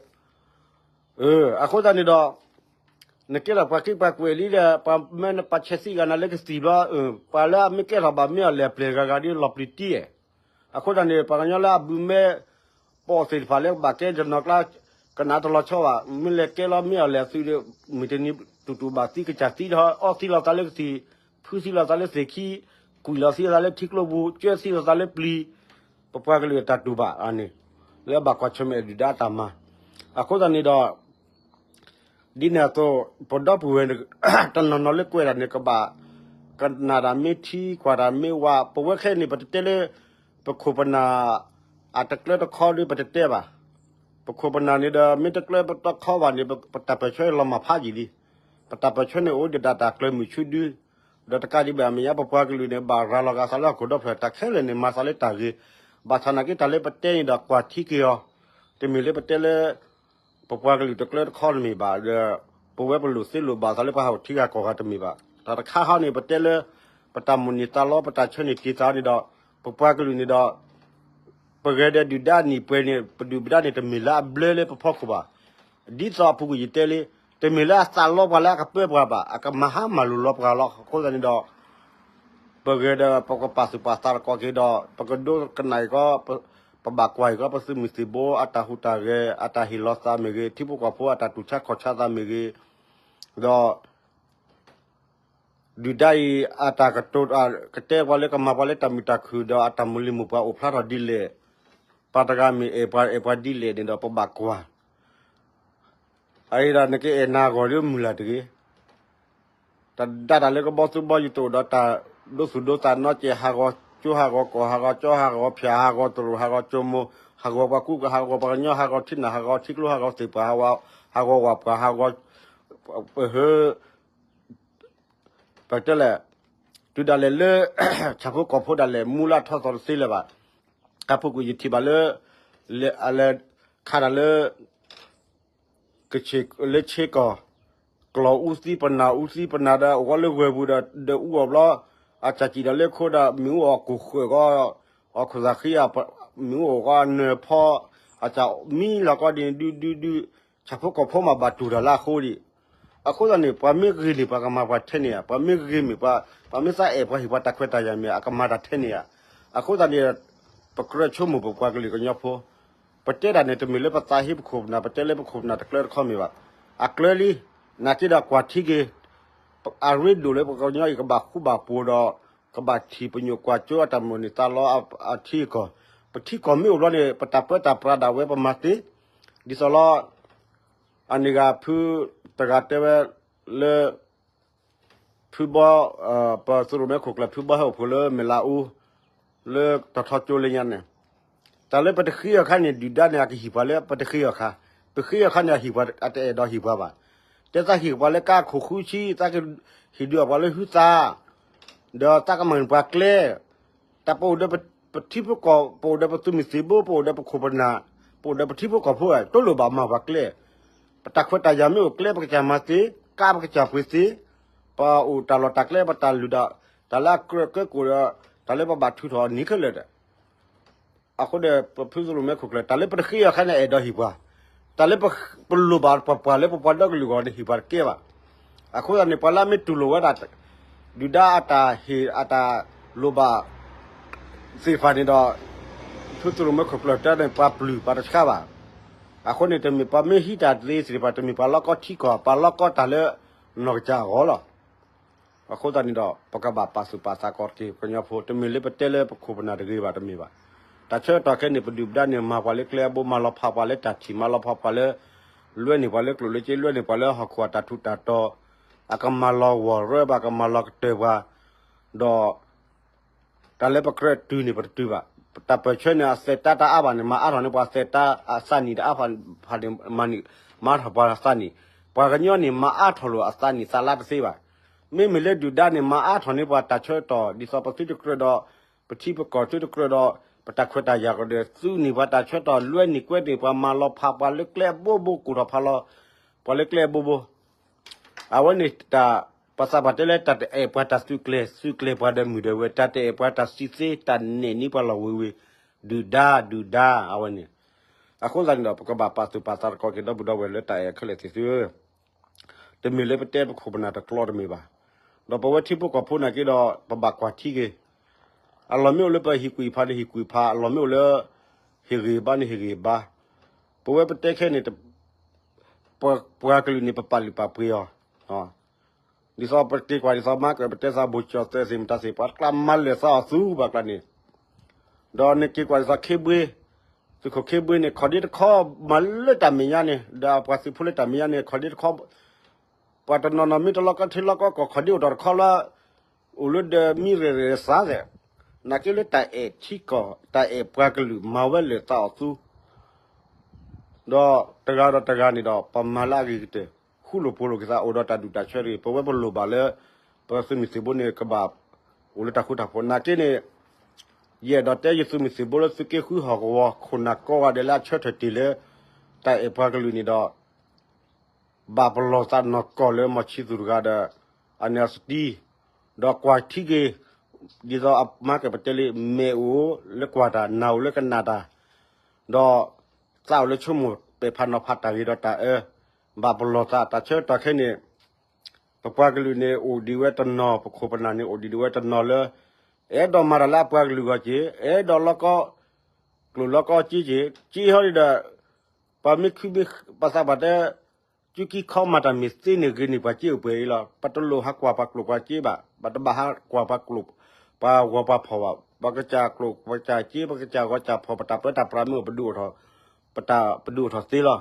အဃိသတးန့ၣ်ဒီး နကဲထီၣ်ပှၤက့ပှၤကွဲးလံဒီး ပှၤမၢနပာ်ဆဲးသံဂၤနၤလၢကသံၣ်ဘျီ, ပှၤလၢအမ့ၢ်ကဲထီၣ်ဘၣ်မ့ၢ်အီၤလဲၤပျဲၢ်ဂၤဂၤဒီးလီၤပျံၤတံၢ်, အဃိသတးန့ၣ် ပှၤကညီလၢအဘုးမဲပိာ်သ့ၣ်တဖၣ်လၢဘၣ်ကဲတနီၤကျါ ကနၣ်တလီၤဆီဘၣ်, မ့ၢ်လဲၤကဲလီၤမ့ၢ်အီၤလဲၤသုးဒီး မုၢ်တနံၤတူၢ်တူၢ်ဘၣ်သံကစၢ်သံဒီး အီၣ်သံလီၤသးလၢကသံၣ်, ဖုသံလီၤသးလၢသ့ၣ်ခံ, ကွံာ်လီၤသံလီၤသးလၢထံကျိပူၤ, ကၢသံလီၤသးလၢပျံၤ, ပပှၤကလုာ်အတၢ်တူၢ်ဘၣ်န့ၣ် လၢအဘၣ်ကွၢ်ဆၢၣ်မဲာ်ဒုၣ်ဒါအတၢ်မၤ, အဃိသတးန့ၣ်ဒီး ဒ်န့ၣ်အသိး ပဒီပုၢ်ဝဲၢ် တနီၤနီၤလၢကွဲးတၢ်န့ၣ် ကဘၣ်ကနၣ်တၢ်မ့ၢ်ထံ ကွၢ်တၢ်မ့ၢ်ဝး, ပဝဲခဲအံၤန့ၣ် ပတတဲလၢ ပခိၣ်ပနၢ် အတကျၢတခီဒီးပတတဲဘၣ်. ပခိၣ်ပနၢ်န့ၣ်ဒီး မ့ၢ်တကျၢတခီဘၣ်န့ၣ် ပတၢ်ပၢၢ်ဆၢလီၤမၢ်ဖးယံာ်လံ. ပတၢ်ပၢၢ်ဆၢန့ၣ်အိၣ်ဒီးတၢ်ကျၢၤမုၢ်ဆူဒု ဒီးတကးဒံးဘၣ် မဲာ်ညါပပှၤကလုာ်န့ၣ် ဘၣ်ရၤလီၤဂာ်သးလၢဟီၣ်ခိၣ်ဒီဖျၢၣ် တၢ်ခဲလၢာ်န့ၣ် မၤသးလၢတၢ်ဂ့ၤ, ဘၣ်ဆၣ်နာ်က့တၢ်လၢပတဲန့ၣ်ဒီးကွၢ်ထံက့ၤအီၤ, တမ့ၢ်လၢပတဲလၢ ပပှၤကလုာ်တကျၢတခီတမ့ၢ်ဘၣ်ဒီး ပဝဲပလိၣ်သ့လိၣ်ဘၣ်သးလၢပှၤဟးအိၣ်ထံဂၤကီၢ်ဂၤတမ့ၢ်ဘၣ်. တၢ်တခါဃီန့ၣ် ပတဲလၢ ပတၢ်မိၣ်န့ၢ်သးလီ ပတၢ်ဆၢန့ၢ်တ့ၢ်သးန့ၣ်ဒီး ပပှၤကလုာ်န့ၣ်ဒီး ပဂဲၤဒီးဒုၣ်ဒါနံၣ်ပှဲၤန့ၣ် ပဒုၣ်ပဒါန့ၣ် တမ့ၢ်လၢအဘျၢလၢပဖီခိၣ်ဘၣ်. ဒ်သိးအပူၤကွံာ်ယတဲလံ, တမ့ၢ်လၢအသးလီပှၤလၢအကပၢပှၤဘၣ်, အကမၤဟါမၢ်လိာ်လီၤပှၤလီၤ. အဃိသတးန့ၣ်ဒီး ပဂဲၤဒီးပကပာ်သူၣ်ပာ်သးတကီၢ်က့ၤဒီး ပကဒိကနၣ်အံၤကီး, ပဘၣ်ကွၢ်အံၤကီး ပသုးမုၢ်သံၣ်ဘိအတၢ်ဟူးတၢ်ဂဲၤ အတၢ်ဟ့ၣ်လီၤသးမ့ၢ်ဂ့ၤ, ထံဖိကီၢ်ဖိအတၢ်တူၢ်ဆါခီၣ်ဆါသးမ့ၢ်ဂ့ၤ, ဒီး ဒုၣ်ဒါအံၤ အတၢ်ကတိၤ ကတဲပှၤလၢကမၤပှၤလၢတၢ်မုာ်တၢ်ခုၣ်ဒီးအတၢ်မိၢ်လံၤမိၢ်ပှၢ်အိၣ်ဖျါထီၣ်ဒ်လဲၣ်, ပှၤတဂၤမ့ၢ်အဲၣ်ပှၤအဲၣ်ပှၤဒ်လဲၣ်န့ၣ်ဒီးပဘၣ်ကွၢ်, အအံၤဒီးနကအဲၣ်နၤအဂီၢ်ဒီးမုၢ်လၢ်တဂ့ၤ တၢ်ဒၣ်တၢ်လၢကဘီသူဘီယူၤတအိၣ်ဒီးတၢ်ဒိသူၣ်ဒိသးနီၢ်ကဲး ဟးဂီၤကၠိဟးဂီၤကီၢ် ဟးဂီၤကၠီဟးဂီၤဖၠၣ် ဟးဂီၤတရူး ဟးဂီၤကၠိမိၢ် ဟးဂီၤပှၤကူ ဟးဂီၤပှၤကညီ ဟးဂီၤထံနၢ် ဟးဂီၤထံကျိ ဟးဂီၤသ့ၣ်ပှၢ် ဟးဂီၤဝၣ်ပှၢ် ဟးဂီၤ ပဟၢ ပတဲလဲၣ်, တုၤဒၣ်လဲာ်လၢ ဆၣ်ဖိကီၢ်ဖိဒၣ်လဲာ် မူလၢထီၣ်သီတသ့လၢၤဘၣ်. အပူၤကွံာ်ယထံၣ်ဘၣ်လၢ လဲၤခးတၢ်လၢ ကဆ့ၣ်လၢဆ့ကီၢ်, ကျီၢ်အူသံပနၢ် အူသံပနၢ်ဒီး အိၣ်ဝဲလၢဝဲၢ်ပူၤဒီး ဒီးအူအီၣ်ဘျီ, အစၢ်စံၣ်ဒီးလၢခိဒီး မ့ၣ်အူအီၣ်ကိၢ်ဃဲၣ်ကီး, အီၣ်ခိၣ်သၣ်ဃံ, မ့ၣ်အူအီၣ်ကီးအနၢၤဖီ, အစၢ်မံလီၤကီးဒ်န့ၣ်ဒုဒုဒု, ဆၣ်ဖိကီၢ်ဖိမးဘၣ်တူၢ်တၢ်လၢအဃိဒံး. အဃိသတးန့ၣ် ပှၤမ့ၢ်ဂ့ၤန့ၢ်ပှၤကမၤပှၤထဲန့ၣ်ဧါ, ပှၤမ့ၢ်ဂ့ၤမ့ၢ်ပှၤ, ပှၤမ့ၢ်သးအဲၣ်ပှၤဟ့ၣ်ပှၤတၢ်ခွဲးတၢ်ယာ်မ့ၢ် အကမၤတၢ်ထဲန့ၣ်ဧါ. အဃိသတးန့ၣ် ပကြၢးဆိကမိၣ်ပပှၤကလုာ်ကညီဖိ, ပတဲတၢ်န့ၣ် တမ့ၢ်လၢပသးဟ့ပခိၣ်ပနၢ် ပတဲလၢပခိၣ်ပနၢ်တကျၢတခီမ့ၢ်ဘၣ်. အကျၢလံ, နာ်က့ဒီးကွၢ်ထံက့ၤ, အရ့ဒိၣ်လၢပှၤကညီအံၤကဘၣ်ဃူဘၣ်ဖိးဒီး ကဘၣ်ထံၣ်ပညိၣ်ကွၢ်ကၠိအတၢ်မိၣ်န့ၢ်သးလီအထံအကီၢ်, ပထံကီၢ်မ့ၢ်အိၣ်ဘျီန့ၣ် ပတၢ်ပၢတၢ်ပြးဒၣ်ဝဲပမၤသ့, ဒ်သိးလီၤ အန့ၣ်ဂၤဖုတဂၤတဲဝဲလၢ ဖုဘီ, ပသုးရိၣ်မဲခိၣ်ကျၢၢ်ဖုဘီဟဲအိၣ်ဖှိၣ်လၢမဲၢ်လးအူ, လၢတၢ်ထီကၠိလၢညါန့ၣ်, တၢ်လၢပတဃ့အီၤခါန့ၣ် ဒုၣ်ဒါန့ၣ် အကဟ့ၣ်ပှၤလၢပတဃ့အီၤခါ, ပဃ့အီၤခါန့ၣ် အဟ့ၣ်ပှၤအတအဲၣ်ဒိးဟ့ၣ်ပှၤဘၣ်. တဲသးဟ့ၣ်ပှၤလၢကါခိၣ်ဃုဆံ, သးကဟ့ၣ်ဒုးအီၣ်ပှၤလၢဟုသး, ဒီးသးကမၤန့ၢ်ပှၤကျဲ တၢ်ပအိၣ်ဒီးပထံဖိကီၢ်, ပအိၣ်ဒီးပသုးမုၢ်သံၣ်ဘိ, ပအိၣ်ဒီးပခိၣ်ပနၢ်, ပအိၣ်ဒီးပထံဖိကီၢ်ဖိ, တိလိၣ်ဘၣ်မၤပှၤကျဲ, ပတၢ်ခွဲးတၢ်ယာ်မ့ၢ်အိၣ်ကျဲပကစၢ်မၤသ့, ကါပကစၢ်ပှ့ၤသ့, ပအိၣ်တၢ်လီၢ်တၢ်ကျဲပတၢ်လုၢ်ဒီး, တၢ်လၢအကြၢးကၢကိၣ်ဒီး, တၢ်လၢပဘၣ်ထုးထီၣ်နံၤခဲလၢာ်ဒီး အဃိဒီးပဖုသုးရိၣ်မဲခိၣ်ကျၢၢ် တၢ်လၢပတဃ့အီၤခါန့ၣ် အဲၣ်ဒိးဟ့ၣ်ပှၤ, တၢ်လၢပလိၣ်ဘၣ်ပှၤပှၤလၢပပှၤဒီကလုာ်အဂီၢ်န့ၣ် ဟ့ၣ်ပှၤတကဲဘၣ်. အဃိသတးန့ၣ် ပှၤလၢအမ့ၢ်တူၢ်လိာ်ဝဲဒၣ် ဒုၣ်ဒါအတၢ်ဟ့ၣ်အတၢ်လိၣ်ဘၣ်သ့ၣ်တဖၣ်န့ၣ်ဒီး ဖုသုးရိၣ်မဲခိၣ်ကျၢၢ်တဲန့ၣ် ပှၤပျုၢ်ပှၤတဆါဘၣ်. အဃိန့ၣ် တမ့ၢ်ပှၤမ့ၢ်ဟံးတၢ်သ့သ့ၣ်တဖၣ် တမ့ၢ်ပှၤလီကီထံကီၢ် ပှၤလီကီတၢ်လၢနီၢ်ကစၢ်အဂီၢ်လီၤ. အဃိသတးန့ၣ်ဒီး ပကဘၣ်ပာ်သူၣ်ပာ်သးကီးက့ၤပှၤကညီဖိ, တမ့ၢ်လၢပတဲလၢပခိၣ်ပနၢ်တဂ့ၤဘၣ်တမ့ၢ်ဘၣ်. တၢ်ဆၢကတီၢ်ခဲအံၤန့ၣ် ပဒုၣ်ပဒါန့ၣ် မၤပှၤလၢကျဲအဘိ မၤလီၤဖးပှၤလၢတၢ်ထံၣ် မၤလီၤဖးပှၤလၢ လွဲန့ၢ်ပှၤလၢကျိၣ်လၢစ့ လွဲန့ၢ်ပှၤလၢဟီၣ်ခိၣ်အတၢ်ထူးတၢ်တီၤ, အကမၤလီၤဂီၢ်ရၢဘၣ် ကမၤလီၤကတၢၢ်ပှၤ, ဒီး တၢ်လၢပကြၢးတုၤန့ၣ် ပတတုၤဘၣ်. တၢ်ပၢၢ်ဆၢန့ၣ် အသဲးတၢ်တအါဘၣ်န့ၣ် မၤအါထီၣ်န့ၢ်ပှၤသဲးတၢ်အသးနံၣ်တအါဖၣ်န့ၣ် မၤအါထီၣ်ပှၤသးနံၣ်, ပှၤကညီန့ၣ် မၤအါထီၣ်လိာ်အသးနံၣ်သးလါတသ့ဘၣ်. မ့မ့ၢ်လၢဒုၣ်ဒါန့ၣ် မၤအါထီၣ်န့ၢ်ပှၤတၢ်ဆၢကတီၢ် ဒ်သိးပသုတကြၢးဒီး ပထံပကီၢ်သုတကြၢးဒီး ပတၢ်ခွဲးတၢ်ယာ်ကဒီး သုးန့ၢ်ပှၤတၢ်ဆၢကတီၢ် လွဲန့ၢ်ကွဲန့ၢ်ပှၤ မၤလီၤဖးပှၤလၢကျဲအဘိဘိ ကိၣ်ထီၣ်ဖးလီၤ ပှၤလၢကျဲအဘိဘိ အဝဲန့ၣ်တၢ် ပှၤသးပှၢ်တဲလၢတၢ်တအဲၣ်ပှၤတၢ်သုးကျဲၤ သုးကျဲၤပှၤဒီးမုၢ်ဒီးဝဲ တၢ်တအဲၣ်ပှၤတၢ်စံးသ့ တၢ်နဲၣ်န့ၢ်ပှၤလီၤဝ့ၤဝ့ၤ ဒုၣ်ဒါ ဒုၣ်ဒါ အဝဲန့ၣ်. အဃိသတးန့ၣ်ဒီး ပကဘၣ်ပာ်သူၣ်ပာ်သးတကီးက့ၤ ဒီပုၢ်ဒီဝဲၢ်လၢတၢ်အဲၣ်ခဲလၢာ်သ့ၣ်သုဧၢ. တမ့ၢ်လၢပတဲပခိၣ်ပနၢ်တကျိၤတမ့ၢ်ဘၣ်. ဒီးပဝဲထံဖိကီၢ်ဖိနာ်က့ဒီး ပဘၣ်ကွၢ်ထံက့ၤ, အလီၢ်မ့ၢ်အိၣ်လၢပဟံၣ်ကွံာ်ဖးန့ၣ်ဟံၣ်ကွံာ်ဖး, အလီၢ်မ့ၢ်အိၣ်လၢ ဟ့ၣ်ဂံၢ်ဘါန့ၣ်ဟ့ၣ်ဂံၢ်ဘါ. ပဝဲပတဲခဲန့ၣ် ပှၤကလုာ်န့ၣ် ပပာ်လုၢ်ပာ်ပှ့ၤအီၤ ဒ်သိးပက့ၤကွၢ်ဒ်သိးမၤကၢၢ်ပတဲသးဘိၣ်ကၠီၣ်သဲးသ့ၣ်မတၤသ့ၣ် ပှၤကျါမၤလၢာ်သးအီၤသူဘၣ်ကျါန့ၣ်, ဒီးနက့ၤကွၢ်ဒ်သိးခ့ဘှ့, သုးခိၣ်ခ့ဘှ့န့ၣ် ခီၣ်ဒ့တခီမၤလၢတၢ်မဲာ်ညါန့ၣ် ဒီးပှၤသုးဖိလၢတၢ်မဲာ်ညါန့ၣ် ခီၣ်ဒ့တခီ, ပှၤတနီၤနီၤမ့ၢ်တလီကီထံလီကီကီၢ် ခီၣ်ဒ့အိၣ်တ့ၢ်တခီလၢ အိၣ်လၢဒီးမံရဲၣ်ရဲၣ်သးသ့ၣ်, နာ်က့လၢတၢ်အဲၣ်ထံကီၢ် တၢ်အဲၣ်ပှၤကလုာ်မၤဝဲလၢာ်သးအီၤသူ ဒီးတဂၤဒီးတဂၤန့ၣ်ဒီး ပမၤလၢအဂ့ၤကတၢၢ် ဃူလိာ်ဖိးလိာ်က့ၤသး အိၣ်ဒီးတၢ်ဒူၣ်တၢ်ဆၢတဂ့ၤ ပဝဲပလိၣ်ဘၣ်လၢ ပသုးမုၢ်သံၣ်ဘိန့ၣ် ကဘၣ်အိၣ်လၢတၢ်ဃူတၢ်ဖိးနာ်က့န့ၣ်, ယအဲၣ်ဒိးတဲယသုးမုၢ်သံၣ်ဘိလၢသုးက့ဃုဟီၣ်ကဝီၤ ခိၣ်နၢ်ကိးဂၤဒဲးလၢအဆၢထၢၣ်တ့ၢ်လၢ တၢ်အဲၣ်ပှၤကလုာ်န့ၣ်ဒီး ဘၣ်ပလီၢ်သးနီၢ်ကီၢ်လၢမီၢ်ဆံသူၣ်တဂၤဒီး အန့ၣ်အစတံ, ဒီးကွၢ်ထံက့ၤ, ဒ်သိးအမၤကၢၢ်ပတဲလံ မဲာ်အိၣ်လၢကွၢ်တၢ် နၢ်အိၣ်လၢကနၣ်တၢ်, ဒီးသးအိၣ်လၢဆိကမိၣ်ပဲာ်ဖးနီၤဖးတၢ်ဂ့ၤဒီးတၢ်အၢ, ဘၣ်ပလီၢ်သးတၢ်ဆၢကတီၢ်ခဲန့ၣ်, ပပှၤကလုာ်န့ၣ်အိၣ်ဒံးဝဲတနီၤ ပခိၣ်ပနၢ်န့ၣ်အိၣ်ဒံးဝဲတနီၤလၢ အဲၣ်ဒိးမၤတၢ်လၢအပှၤကလုာ်ဂီၢ်က့ၤ အဲၣ်ဒိးလီၤကီ ကျိာ်လီၤကီက့ၤက့ၤ က့ၤဟီဒံးဒီး ပှၤမ့ၢ်ခုမ့ၢ်ပှၤသးပှၢ်တဲ ကၠူကံခီမၤတၢ်မ့ၢ်သ့န့ၣ်ဂ့ၤန့ၣ် ပှၤက့ၤအိၣ်ပှဲၤအံၤလီၤ. ပတလိၣ်ဟးကွၢ်ပှၤကျိာ်ပှၤစ့ဘၣ်, ပတဘၣ်ဟးကွၢ်ပှၤကျိာ် ပှၤဂီၤပှၤဖီၣ်ဘၣ်, ပကစၢ်ကျိာ်ပကစၢ်စ့ ပကစၢ်ဂီၤစၢ်ဖီၣ် ပတၢ်ပၢတၢ်ပြးမ့ၢ်အိၣ် ပဒုးအိၣ်ထီၣ်, ပတၢ်ပဒုးအိၣ်ထီၣ်သ့လီၤ.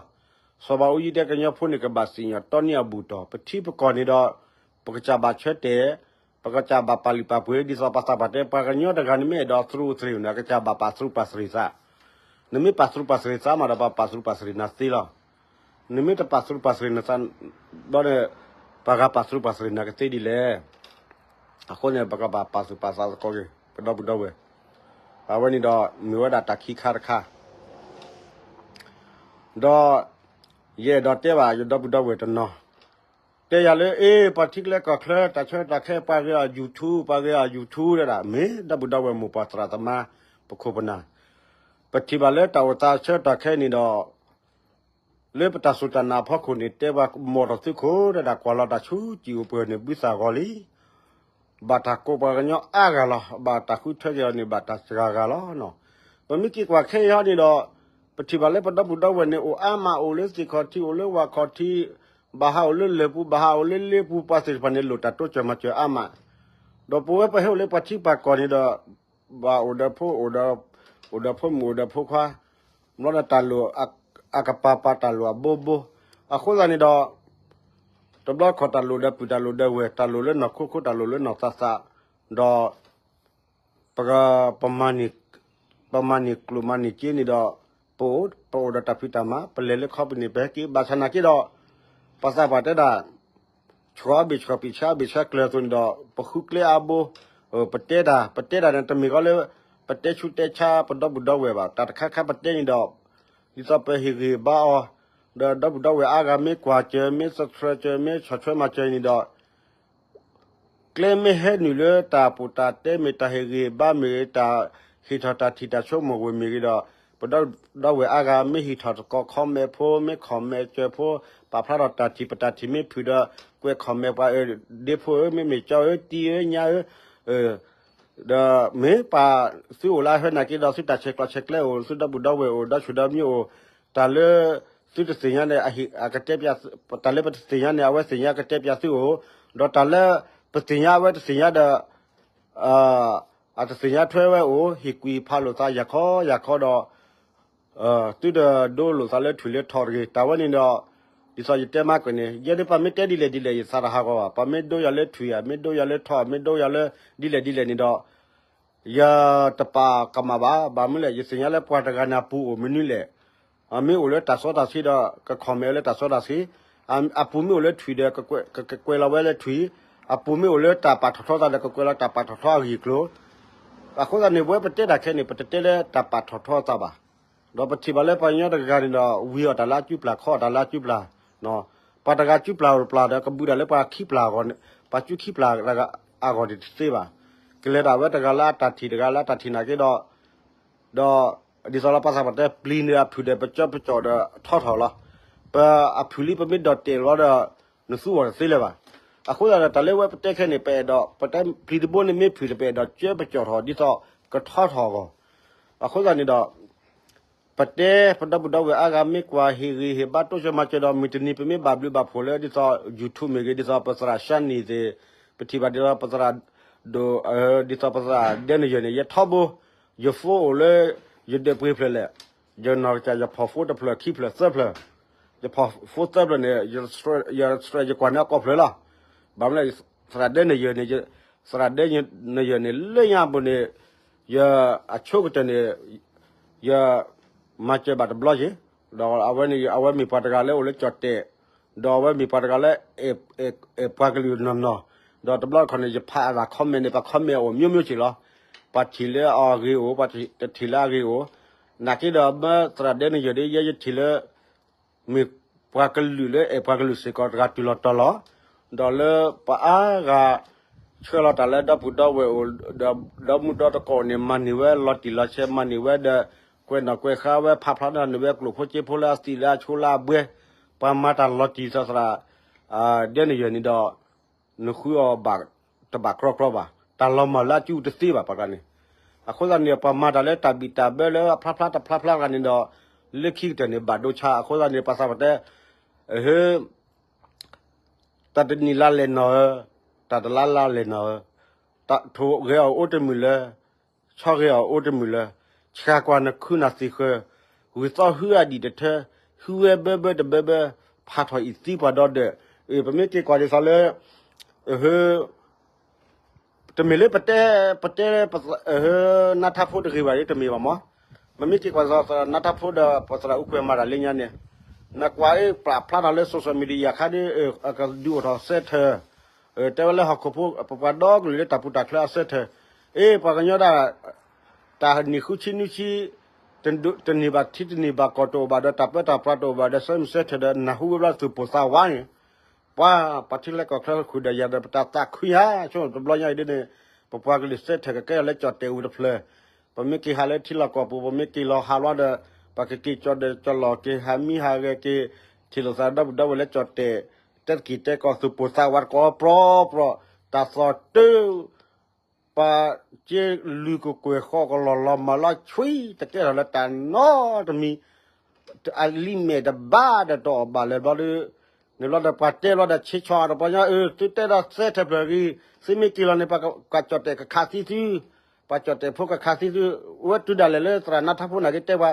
စီၤဘးအူကၠံတဲကညီဖိန့ၣ် ကဘၣ်စံၣ်ညီၣ်တီန့ၢ်အဘူၣ်တီၢ် ပထံပကီၢ်န့ၣ်ဒီး ပကစၢ်ဘၣ်ဆၢတဲာ် ပကစၢ်ဘၣ်ပာ်လုၢ်ပာ်ပှ့ၤ ဒ်သိးပှၤသးပှၢ်တဲ ပှၤကညီတဂၤန့ၣ်မ့ၢ်အဲၣ်ဒိးသရူးသရံးန့ၣ် ကစၢ်ဘၣ်ပာ်သရူးပာ်သရံးသး, နမ့ၢ်ပာ်သရူးပာ်သရံးသးမးဒီး ပှၤပာ်သရူးပာ်သရံးနၤသ့လီၤ. နမ့ၢ်တပာ်သရူးပာ်သရံးနသး ဘျီန့ၣ် ပှၤဂၤပာ်သရူးပာ်သရံးနၤကသ့ဒ်လဲၣ်. အဃိန့ၣ် ပကဘၣ်ပာ်သူၣ်ပာ်သးသကိးက့ၤ ပဒီပုၢ်ဒီဝဲၢ်, အဝဲန့ၣ်ဒီး မ့ၢ်ဝဲဒၣ်တၢ်ခံခါတခါ ဒီး ယအဲၣ်ဒိးတဲဘၣ် ယဒီပုၢ်ဒီဝဲၢ်တနီၤ တဲယၤလၢ အ့ ပှၤထံကျဲကီၢ်ချၢ တၢ်ဆၢတၢ်ခဲ ပှၤဂ့ၤအီၤ YouTube ပှၤဂ့ၤအီၤ YouTube ဒဲဒၣ် မ့ၢ်ဒီပုၢ်ဒီဝဲၢ်မိၢ်ပၢ်သရၣ်သမါ ပခိၣ်ပနၢ် ပထံၣ်ဘၣ်လၢတၢ်အိၣ်သးဆၢတၢ်ခဲန့ၣ်ဒီး လၢပတၢ်စူၢ်တၢ်နာ်အဖီခိၣ်န့ၣ် တဲပှၤမိၢ်ထီၣ်သုးခိၣ်ဒဲဒၣ် ကွၢ်လီၤတၢ်ဆူးကံၢ်အိၣ်ပှဲၤန့ၣ် ဘုသၣ်ဂီၤလံ ဘၣ်တၢ်ကိးပှၤကညီအါဂၤလီၤ. ဘၣ်တၢ်ဃုထၢက့ၤအီၤန့ၣ် ဘၣ်တၢ်စှၤဂၤလီၤ. ပမ့ၢ်က့ၤကွၢ်ခဲအံၤဟီန့ၣ်ဒီး ပထံၣ်ဘၣ်လၢပဒီပုၢ်ဒီဝဲၢ်န့ၣ် အိၣ်အါမး အိၣ်လၢသ့ၣ်ခီၣ်ထံး အိၣ်လၢဝၣ်ခီၣ်ထံး ဘၣ်ဟးအိၣ်လၢလၢၢ်ပူၤ ဘၣ်ဟးအိၣ်လၢလ့ပူၤ ပှၤသ့ၣ်တဖၣ်န့ၣ် လိၣ်တၢ်တိစၢၤမၤစၢၤအါမး ဒီးပဝဲပဟဲအိၣ်လၢပှၤထံပှၤကီၢ်န့ၣ်ဒီး ဘၣ်အိၣ်ဒီးဖိ အိၣ်ဒီးဖိမုၣ်အိၣ်ဒီးဖိခွါ ဘျီဒီးတၢ်လိၣ်အကပၤပၤတၢ်လိၣ်အဘိဘိ အဃိသတးန့ၣ်ဒီး တဘျီခီၣ်တၢ်လိၣ်ဒီးပုၢ်တၢ်လိၣ်ဒီးဝဲၢ် တၢ်လိၣ်လၢနီၢ်ခိခိ တၢ်လိၣ်လၢနီၢ်သးသး ဒီး ပ ပမၤန့ၢ်ကျိၣ်မၤန့ၢ်စ့န့ၣ်ဒီး ပအိၣ် ပအိၣ်ဒီးတၢ်ဖံးတၢ်မၤ ပလဲၤလၢခီပနံၣ် ပဟဲက့ၤ ဘၣ်ဆၣ်နာ်က့ဒီး ပှၤသးပှၢ်တဲဒၣ် ဆှီအဘ့ၣ်ဆှီပံာ် ဆှီအဘ့ၣ်ဆှီကျၢၤအသိးန့ၣ်ဒီး ပဃုကျဲအါဘိ ပတဲတၢ် ပတဲတၢ်န့ၣ် တမ့ၢ်ဃီလၢ ပတဲဆူးတဲဆါ ပဒီပုၢ်ဒီဝဲၢ်ဘၣ် တၢ်တခါခါပတဲန့ၣ်ဒီး ဒ်သိးပဟ့ၣ်ဂံၢ်ဘါအီၤ ဒီးဒီပုၢ်ဒီဝဲၢ်အါဂၤမ့ၢ်ကွၢ်စၢၤ မ့ၢ် subscribe စၢၤ မ့ၢ်ဆီၣ်ထွဲမၤစၢၤန့ၣ်ဒီး ကျဲမ့ၢ်ဟဲနုာ်လၢတၢ်ပူတၢ်တဲမ့ၢ် တၢ်ဟ့ၣ်ဂံၢ်ဘါမ့ၢ်ဂ့ၤ တၢ်ဟ့ၣ်ထီၣ်တၢ်ထံၣ်တၢ်ဆိကမိၣ်ဝဲမ့ၢ်ဂ့ၤဒီး ပဒီပုၢ်ဒီဝဲၢ်အါဂၤ မ့ၢ်ဟ့ၣ်ထီၣ်သကိး comment ဖိ မ့ၢ် comment စၢၤဖိ ပာ်ဖျါထီၣ်တၢ်ထံၣ် ပတၢ်ထံၣ်မ့ၢ်ဖုၣ်ဒီး ကွဲး comment ပှၤအၢ ဒ့ဖိဧၢ မ့မ့ၢ်ကၠီဧၢ တံၢ်ဧၢ ညါဧၢ ဒီးမ့ၢ်ပှၤသုအိၣ်လၢအဟဲနာ်က့ဒီး သုတၢ်ဆဲးကျိးဆဲးကျၢအိၣ် သုဒီပုၢ်ဒီဝဲၢ်အိၣ် ဒီဆူၣ်ဒီမံၤအိၣ် တၢ်လၢသုတသ့ၣ်ညါန့ၣ် အကတဲပျး တၢ်လၢပတသ့ၣ်ညါန့ၣ် အဝဲသ့ၣ်ညါကတဲပျးသုအိၣ် ဒီးတၢ်လၢပသ့ၣ်ညါအဝဲတသ့ၣ်ညါဒီး အတသ့ၣ်ညါထွဲဝဲအိၣ် ဟ့ၣ်ကွံာ်ဖးလိာ်သးယၤခီယၤခီဒီး သုတဒိလိာ်သးလၢထွံၣ်လၢထီတဂ့ၤ တၢ်ဝဲန့ၣ်ဒီး ဒ်သိးယတဲမးကၢၢ်န့ၣ် ယဲဒၣ်ပမ့ၢ်တဲဒ်လဲၣ်ဒ်လဲၣ် ယသးတဟးဂီၤဘၣ် ပမ့ၢ်ဒိယၤလၢထွံၣ်ဧါ မ့ၢ်ဒိယၤလၢထီ မ့ၢ်ဒိယၤလၢဒ်လဲၣ်ဒ်လဲၣ်န့ၣ်ဒီး ယတပာ်ကမၣ်ဘၣ် ဘၣ်မနုၤလဲၣ် ယသ့ၣ်ညါလၢပှၤတဂၤန့ၣ် အပူၤအိၣ်မနုၤလဲၣ် မ့ၢ်အိၣ်လၢတၢ်စီတၢ်ဆှံဒီး က comment လၢတၢ်စီတၢ်ဆှံ အပူၤမ့ၢ်အိၣ်လၢထွံၣ်ဒီး ကကွဲးလီၤဝဲလၢထွံၣ် အပူၤမ့ၢ်အိၣ်လၢတၢ်ပာ်ထီၣ်ထီသးဒီး ကကွဲးလီၤတၢ်ပာ်ထီၣ်ထီအဂ့ၢ်အကျိၤ အဃိသတးန့ၣ် ပဝဲပတဲတၢ်ခဲန့ၣ် ပတတဲလၢတၢ်ပာ်ထီၣ်ထီသးဘၣ် ဒီးပထံၣ်ဘၣ်လၢပှၤကညီတဂၤန့ၣ်ဒီး ဝံၤအီၣ်တၢ်လၢအစုပျၢ် ခီအီၣ်တၢ်လၢအစုပျၢ် ပှၤတဂၤစုပျၢ်အိၣ်တပျၢ်ဒီး ကဘူးတၢ်လၢပှၤခံပျၢ်အဂီၢ်န့ၣ် ပှၤစုခံပျၢ်အဂီၢ်န့ၣ်တသ့ဘၣ်. ကလဲၤဒၣ်ဝဲတဂၤလၢအတၢ်ထံၣ်တဂၤလၢအတၢ်ထံၣ်နာ်က့ဒီး ဒီး ဒ်သိးလၢပှၤသးပှၢ်တဲ ပျံၤန့ၢ်အဖုၣ်ဒီး ပကၠီပကၠီဒီးထီထီၣ်လီၤ. ပအဖုၣ်လံပမ့ၢ်ဒိးတဲာ်လီၤဒီး နသူအီၤတသ့လၢၤဘၣ်. အဃိသတးဒီး တၢ်လၢဝဲပတဲခဲန့ၣ် ပအဲၣ်ဒိး ပတဲပျံၤတဘိန့ၣ်မ့ၢ်ဖုၣ်ဒီး ပအဲၣ်ဒိးကၢပကၠီၣ်ထီၣ် ဒ်သိးကထီထီၣ်အဂီၢ်. အဃိသတးန့ၣ်ဒီး ပတဲပဒီပုၢ်ဒီဝဲၢ်အါဂၤ မ့ၢ်ကွၢ်ဟ့ၣ်ဂံၢ်ဟ့ၣ်ဘါ တိစၢၤမၤစၢၤဒီး မုၢ်တနံၤပမ့ၢ်ဘၣ်ဘျုးဘၣ်ဖှိၣ်လၢ ဒ်သိး YouTube မ့ၢ်ဂ့ၤ, ဒ်သိးပသရၣ် Shani သ့ၣ်, ပထံၣ်ဘၣ်ဒ်သိးပသရၣ်ဒိၣ်, ဒ်သိးပသရၣ်ဒဲနယၢၢ်န့ၣ် ယထီဘိ, ယ phone အိၣ်လၢ ယဒၢးပှ့ၤဖျၢၣ်လဲၣ်, ယနီၢ်ကစၢ် ယဖီၣ် phone တဖျၢၣ်ခံဖျၢၣ်သၢဖျၢၣ်, ယဖီၣ် phone သၢဖျၢၣ်န့ၣ် ယ stress ယကွၢ်န့ၢ်အကိးဖျၢၣ်လီၤ. ဘၣ်မနုၤလဲၣ် သရၣ်ဒဲနယၢၢ်န့ၣ်, သရၣ်ဒဲနယၢၢ်န့ၣ် လၢညါအပူၤန့ၣ် ယ အဆိကတၢၢ်န့ၣ် ယ မၤစၢၤဘၣ်တဘျီက့ၤ, ဒီးအဝဲန့ၣ် အဝဲမ့ၢ်ပှၤတဂၤလၢအိၣ်လၢကၠီၣ်တဲာ်, ဒီးအဝဲမ့ၢ်ပှၤတဂၤလၢ အဲၣ်ပှၤကလုာ်နီၢ်နီၢ်, ဒီးတဘျီတခီၣ်န့ၣ် ယဖးအသး comment န့ၣ် ပှၤ comment အိၣ် မျိုးမျိုး က့ၤလီၤ. ပှၤထံၣ်လၢအဂ့ၤအိၣ်, ပှၤတထံၣ်လၢအဂ့ၤအိၣ်, နာ်က့ဒီး မ့ၢ်သရၣ်ဒဲနယၢၢ်ဒီး ယဲယထံၣ်လၢ မ့ၢ်ပှၤကလုာ်လၢအဲၣ်ပှၤကလုာ်စ့ၢ်ကီးတဂၤတုၤလီၤတီၤလီၤ. ဒီးလၢပှၤအါဂၤ ဆှၢလီၤတၢ်လၢဒီပုၢ်ဒီဝဲၢ်အိၣ်, ဒီးဒီမုၢ်ဒီတကိးန့ၣ် မၤန့ၢ်ဝဲလီၤတံၢ်လီၤဆဲး မၤန့ၢ်ဝဲဒီး ကွဲးနီၣ်ကွဲးဃါဝဲ ဖးဖျါထီၣ်န့ၢ်ဝဲကျိၣ်ဖိစ့ဖိလၢအသံၣ်လၢအဆိလၢအဘှဲ, ပှၤမၤတၢ်လီၤတံၢ်သရၣ် ဒဲနယၢၢ်န့ၣ်ဒီး နဃုအီၤဘၣ်တဘၣ်ကြီကြီဘၣ်. တၢ်လီၤမၢ်လၢအစုတသ့ဘၣ် ပှၤတဂၤန့ၣ်. အဃိသတးန့ၣ် ပှၤမၤတၢ်လၢတၢ်ဘံၣ်တၢ်ဘၢလၢအဖျါဖျါတဖျါဖျါတဂၤန့ၣ်ဒီး လၢခံကတၢၢ်န့ၣ် ဘၣ်ဒိဆါ. အဃိသတးန့ၣ် ပှၤသးပှၢ်တဲ အဟၢ တၢ်တနံၤလါလဲၣ်နီၢ်ဧၢ, တၢ်တလါလါလဲၣ်နီၢ်ဧၢ, ထိၣ်ဂဲၤအီၤအိၣ်တမုာ်လၢ ဆီဂဲၤအီၤအိၣ်တမုာ်လၢ, ဆှၢကွၢ်နခုနၢ်သ့ၣ်ဃၢၤ, ဂုၢ်သီဟုအဒံၣ်တထၢ, ဟုဝဲဘၢဘၢတဘၢဘၢ, ဖးထီၣ်အံၤသံပှၤဒီဒၢး. အၢ ပမ့ၢ်က့ၤကွၢ်ဒ်သိးလၢ အဟၢ တမ့ၢ်လၢပတဲ ပတဲ နါထါဖိတဂ့ၤဘၣ် တမ့ၢ်ဘၣ်မး. ပမ့ၢ်က့ၤကွၢ်ဒ်သိး နါထါဖိဒီး ပသရၣ်အူကွဲၤမၤတၢ်လၢညါန့ၣ်, နကွၢ်အ့ၣ် ပာ်ဖျါထီၣ်လၢ social media ခါဒီး အကဒုးအိၣ်ထီၣ်စဲထၢၣ်, တဲဝဲလၢဟီၣ်ခိၣ်ဖိ ပပှၤဒီကလုာ်လၢတၢ်ပူၤတၢ်ချၢအစဲထၢၣ်, အ့ၣ် ပှၤကညီဒၣ် တၢ်နံၣ်ဃုဆံနွံဆံ တနံၤဘၣ်ထံတနံၤဘၣ်ကီၢ်တအိၣ်ဘၣ်ဒီး တၢ်ပၢတၢ်ပြးတအိၣ်ဘၣ်ဒီး စဲမုၢ်စဲထၢၣ်ဒီး နၢ်ဟူဝဲဘျီသူၣ်ပိၢ်သးဝးန့ၣ်, ပှၤ ပှၤထံချၢကီၢ်ချၢဃုာ်ဒီးယၤဒီး ပတၢ်သးခုညါ ဆိတဘျီညါအံၤဒ်န့ၣ်, ပပှၤကလုာ်စဲထၢၣ်ကကဲထီၣ်လၢကၠီၣ်တဲာ်ဝံၤတဖျၢၣ်, ပမ့ၢ်က့ၤဟးလၢထံလီၢ်ကီၢ်ပူၤ ပမ့ၢ်က့ၤလီၤဟးဘျီဒီး ပကက့ၤကၠီၣ်ဒၢးကၠီၣ်လီၢ် က့ၤဟးမံဟးဂဲၤက့ၤ ထံၣ်လိာ်သးဒီပုၢ်ဒီဝဲၢ်လၢကၠီၣ်တဲာ် တဲသက့ၤတဲကီၢ် သူၣ်ပိၢ်သးဝးတကိးပြီပြီ, တၢ်သီၣ်တၢ ပှၤက့လူၤကကွဲၢ်ဃီကလီၢ်လီၤမၢ်လီၤဆွံ တကဲထီၣ်လၢတၢ်နီတမံၤ, အလံာ်မဲာ်တဘၣ်ဒီးတအီၣ်ဘၣ်လၢဘျီဒီး, န့ၣ်ဘျီဒီးပှၤတဲဘျီဒီး ဆ့ဆီၣ်တပှၤညီ အၢ သုတဲဒီးစဲထၢၣ်ဖျၢၣ်ဂ့ၤ, သုမ့ၢ်က့ၤလီၤန့ၣ် ပှၤကၠီၣ်တဲာ်ကခးသံသု, ပှၤကၠီၣ်တဲာ်ဖိကခးသံသု, ဝဲတုၤဒၣ်လဲာ်လၢသရၣ်နါထါဖိနာ်က့တဲပှၤ,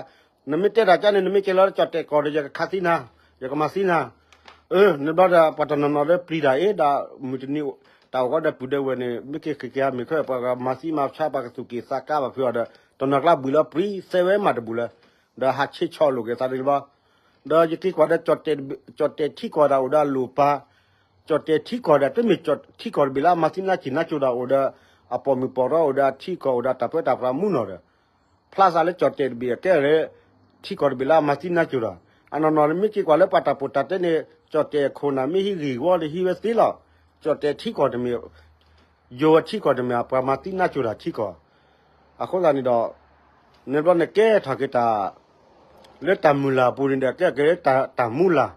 နမ့ၢ်တဲတၢ်ကါန့ၣ် နမ့ၢ်က့ၤလီၤလၢကၠီၣ်တဲာ်ကီၢ်ဒီး ယကခးသံနၤ, ယကမၤသံနၤ အၢ န့ၣ်ဘျီဒီး ပှၤတနီၤနီၤလၢပျံၤတၢ်အ့ၣ် ဒီးမုၢ်တနံၤ တၢ်အိၣ်ဃီဒီးပုၢ်ဒီဝဲၢ်န့ၣ် မ့ၢ်က့ၤဃ့က့ၤဟးမ့ၢ်ခဲ ပှၤကမၤသံမၤဆါ ပှၤကသူၣ်က့ၣ်သးကါဘၣ်ဖုးအီၤဒီး တနီၤကျါဘှံးလီၤပြံ သဲဝဲမးတဘူၣ်လၢၤ, ဒီးဟးဆ့ဆီၣ်လိာ်က့ၤသးန့ၣ်ဘျီ, ဒီးယက့ၤကွၢ်ဒီး ကၠီၣ်တဲာ်ထံကီၢ်ဒီးအိၣ်ဒီးအလိၣ်ပာ်, ကၠီၣ်တဲာ်ထံကီၢ်ဒီး တမ့ၢ်ထံကီၢ်တဘ့ၣ်လၢအမၤသံနါစံၣ်နါစိၤဒီးအိၣ်ဒီး အပိာ်မုၣ်ပိာ်ရီအိၣ်ဒီးအထံကီၢ်အိၣ်ဒီးတၢ်ပၢတၢ်ပြးမူနီၢ်ဒီး ဖျါသးလၢကၠီၣ်တဲာ်တဘ့ၣ်အကဲလၢ ထံကီၢ်တဘ့ၣ်လၢအမၤသံနါစိၤဒီး အနီၢ်နီၢ်မ့ၢ်က့ၤကွၢ်လၢပှၤတၢ်ပိာ်တၢ်တဲန့ၣ် ကၠီၣ်တဲာ်ခိၣ်နၢ်မ့ၢ်ဟံးဂံၢ်ဝီဒီးဟံးဝဲသ့လီၤ. ကၠီၣ်တဲာ်ထံကီၢ်တမ့ၢ် ယိၤဝဲထံကီၢ်တမ့ၢ် ပှၤမၤသံနါစိၤတၢ်ထံကီၢ်, အဃိသတးန့ၣ်ဒီး န့ၣ်ဘျီန့ၣ်ကဲထီၣ်က့ၤတၢ် လၢတၢ်မုၢ်လၢ်အပူၤန့ၣ်ဒီး ကဲက့ၤတၢ်မူလၢ်,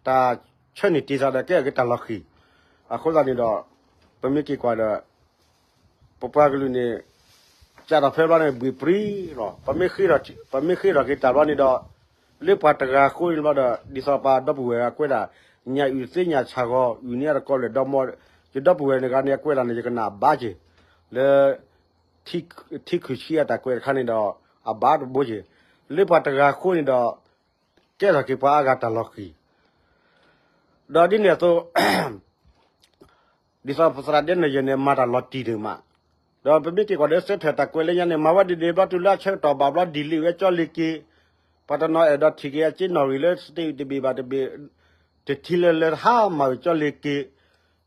တၢ်ဆၢန့ၢ်တ့ၢ်သးဒီး ကဲက့ၤတၢ်လီၤဃံၤ, အဃိသတးန့ၣ်ဒီး ပမ့ၢ်က့ၤကွၢ်ဒီး ပပှၤကလုာ်န့ၣ် ကးထီၣ်ဖဲဘျီန့ၣ် ဘှံးပြံလီၤ. ပမ့ၢ်ဃ့ထီၣ်က့ၤတၢ်ဘျီန့ၣ်ဒီး လၢပှၤတဂၤဃိန့ၣ်ဘျီဒီး ဒ်သိးပှၤဒီပုၢ်ဝဲၢ်အကွဲးဒၣ် ညၣ်အုၣ်သ့ညၣ်ဆၣ်ဂီၤ အုၣ်န့ၢ်အတကိးလၢာ်ဒီမီၤ, ယဒီပုၢ်ဝဲၢ်န့ၣ်ဂၤန့ၣ် အကွဲးဒၣ်န့ၣ် ယကနၣ်အဘၣ်က့ၤ လၢ ထံခုၣ်ဆံအတၢ်ကွဲးတခါန့ၣ်ဒီး အဘၣ်တဘိက့ၤ, လၢပှၤတဂၤဃိန့ၣ်ဒီး ကဲထီၣ်က့ၤပှၤအါဂၤတၢ်လီၤဃံၤ, ဒီးဒ်န့ၣ်အသိး ဒ်သိးပသရၣ်ဒဲနယဲၢ်န့ၣ် မၤတၢ်လီၤတံၢ်ဒိၣ်မး, ဒီးပမ့ၢ်က့ၤကွၢ်ဒီးစဲထၢၣ်တၢ်ကွဲးလၢညါန့ၣ် မၤဝဲဒ်န့ၣ်ဘျီတုၤလၢအဆၢကတီၢ်ဘၣ်ဘျီ delete ဝဲကၠီလ့ၤက့ၤ, ပှၤတနီၤအဲၣ်ဒိးထံၣ်က့ၤအစ့နီၣ်ဂံၢ်လၢ state တဘ့ၣ်ဘၣ်တဘ့ၣ်, တထံၣ်လၢၤလၢၤတဟါမၢ်ဝဲကၠီလ့ၤက့ၤ,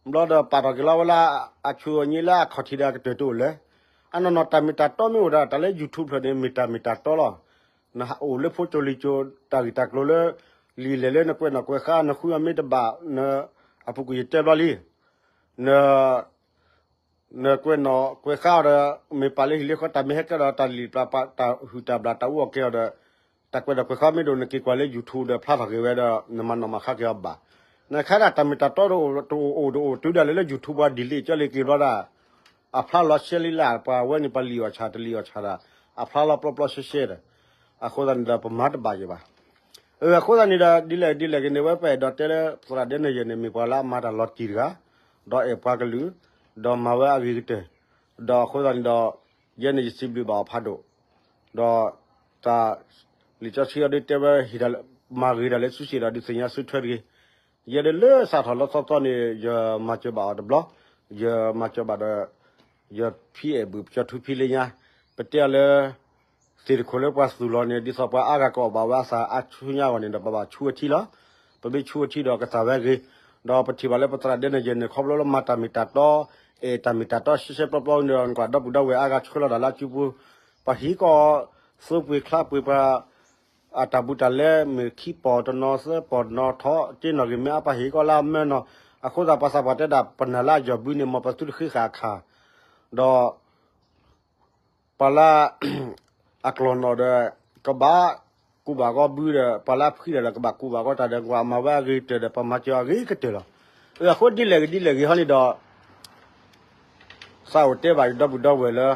ဘျီဒီးပာ်ထီၣ်က့ၤလီၤဝဲလၢအဆူၣ်အညံလၢအခီၣ်ထံးဒီးအကတၢၢ်တအိၣ်လၢၤ, အနီၢ်နီၢ်တၢ်မ့ၢ်တၢ်တီမ့ၢ်အိၣ်ဒီး တၢ်လၢ YouTube ဖျၢၣ်န့ၣ် မ့ၢ်တၢ်မ့ၢ်တၢ်တီလီၤ. နအိၣ်လၢဖိကၠိလံၤကၠိ တၢ်ဂ့ၢ်တၢ်ကျိၤလၢ လံာ်လဲၢ်လၢနကွဲးနီၣ်ကွဲးဃါ နဃုအီၤမ့ၢ်တဘၣ် န အပူၤကွံာ်ယတဲဘျီလံ န နကွဲးနီၣ်ကွဲးဃါအီၤဒီး မ့ၢ်ပာ်လၢဟံၣ်လၢဃီ တၢ်မ့ၢ်ဟဲကဲဒီး တၢ်လံၣ်ပျၢ်ပာ် တၢ်ဟုၣ်တၢ်ဘျၣ်တၢ်အူအီၣ်ကဲအီၤဒီး တၢ်ကွဲးနီၣ်ကွဲးဃါမ့ၢ်ဒိၣ် နက့ၤကွၢ်လၢ YouTube ဒီးဖျါထီၣ်က့ၤဝဲဒီး နမၤနီၣ်မၤဃါက့ၤအီၤဘၣ်. နခါဒၣ်တၢ်မ့ၢ်တၢ်တီတအိၣ်တအိၣ်တအိၣ်တုၤဒၣ်လဲာ်လၢ YouTube ပှၤ delete ကၢလံက့ၤဘျီဒၣ် အဖျါလီၤရှဲလံလၢ် ပှၤဝဲန့ၣ် ပှၤလံၣ်အီၣ်ဆၣ်တလံၣ်အီၣ်ဆၣ်ဒၣ် အဖျါလီၤပျီပျီရှဲရှဲဒီး အဃိသတးန့ၣ်ဒီး ပမၤတဘၣ်ယံၤဘၣ်. အဃိသတးန့ၣ်ဒီး ဒ်လဲၣ်ဒ်လဲၣ်ဂ့ၤန့ၣ် ဝဲပအဲၣ်ဒိးတဲလၢ သရၣ်ဒဲနယဲၢ်န့ၣ် မ့ၢ်ပှၤလၢအမၤတၢ်လီၤတံၢ်တဂၤ, ဒီးအဲၣ်ပှၤကလုာ်, ဒီးမၤဝဲအဂ့ၤကတၢၢ်, ဒီးအဃိသတးန့ၣ်ဒီး ယဲန့ၣ်ယစံးဘျုးဘၣ်အီၤဖးဒိၣ်, ဒီးတၢ် လံာ်စီဆှံအီၤဒ်တဲဝဲ မၤဂ့ၤတၢ်လၢစုစ့ၣ်ဒီး ဒုးသ့ၣ်ညါစုထွဲတဂ့ၤ. ယဲဒၣ်လၢစးထီၣ်လၢသီသီန့ၣ် ယမၤစၢၤဘၣ်အီၤတဘျီ, ယမၤစၢၤဘၣ်ဒီး ယဖံအဲၣ်ဘုၣ် ပကၠီထူဖံလၢညါ, ပတဲအီၤလၢ သ့ၣ်တခိၣ်လၢပှၤသူၣ်လီၤန့ၣ် ဒ်သိးပှၤအါဂၤကအီၣ်ဘၣ်ဝဲအသၣ်အါဆူညါအဂီၢ်န့ၣ်ဒီး ပဘၣ်ဆူအထံလီၤ. ပမ့ၢ်ဆူအထံဒီးကသၣ်ဝဲဂ့ၤ, ဒီးပထံၣ်ဘၣ်လၢပသရၣ်ဒဲနယဲၢ်န့ၣ် ခီဖျိလၢမၤတၢ်မ့ၢ်တၢ်တီ, အဲၣ်တၢ်မ့ၢ်တၢ်တီရှဲရှဲပျီပျီန့ၣ်ဒီး နကွၢ်ဒီပုၢ်ဒီဝဲၢ်အါဂၤဆှၢလီၤတၢ်လၢအစုပူၤ, ပှၤဟံးကီၢ် သိပှ့ၤချါပှ့ၤပှၤ အတၢ်ဘူးတၢ်လဲမ့ၢ်ခံပီၢ်တနီၤသၢပီၢ်တနီၤထီၣ် တ့နီၣ်ဂ့ၤမ့ၢ်အါပှၤဟံးကီၢ်လၢအမၢနီၤ, အဃိသတးပှၤသးပှၢ်တဲဒၣ် ပနၢ်လၢအယီၢ်ဘုန့ၣ် မ်ပသုတဃ့ဃာ်အခါ, ဒီး ပှၤလၢ အကျိာ်နီၣ်ဒီး ကဘၣ်ကူၣ်ဘၣ်ဂီၢ်ဘုဒီး ပှၤလၢအဖှံဒီး ကဘၣ်ကူၣ်ဘၣ်ဂီၢ်တၢ်ဒီး ကွၢ်မၤဝဲအဂ့ၤကတၢၢ်ဒီး ပမၤစၢၤအဂ့ၤကတၢၢ်လီၤ. အဃိဒ်လဲၣ်ဂ့ၤဒ်လဲၣ်ဂ့ၤဟီန့ၣ်ဒီး သးအိၣ်တဲဘၣ်ယဒီပုၢ်ဒီဝဲၢ်လၢ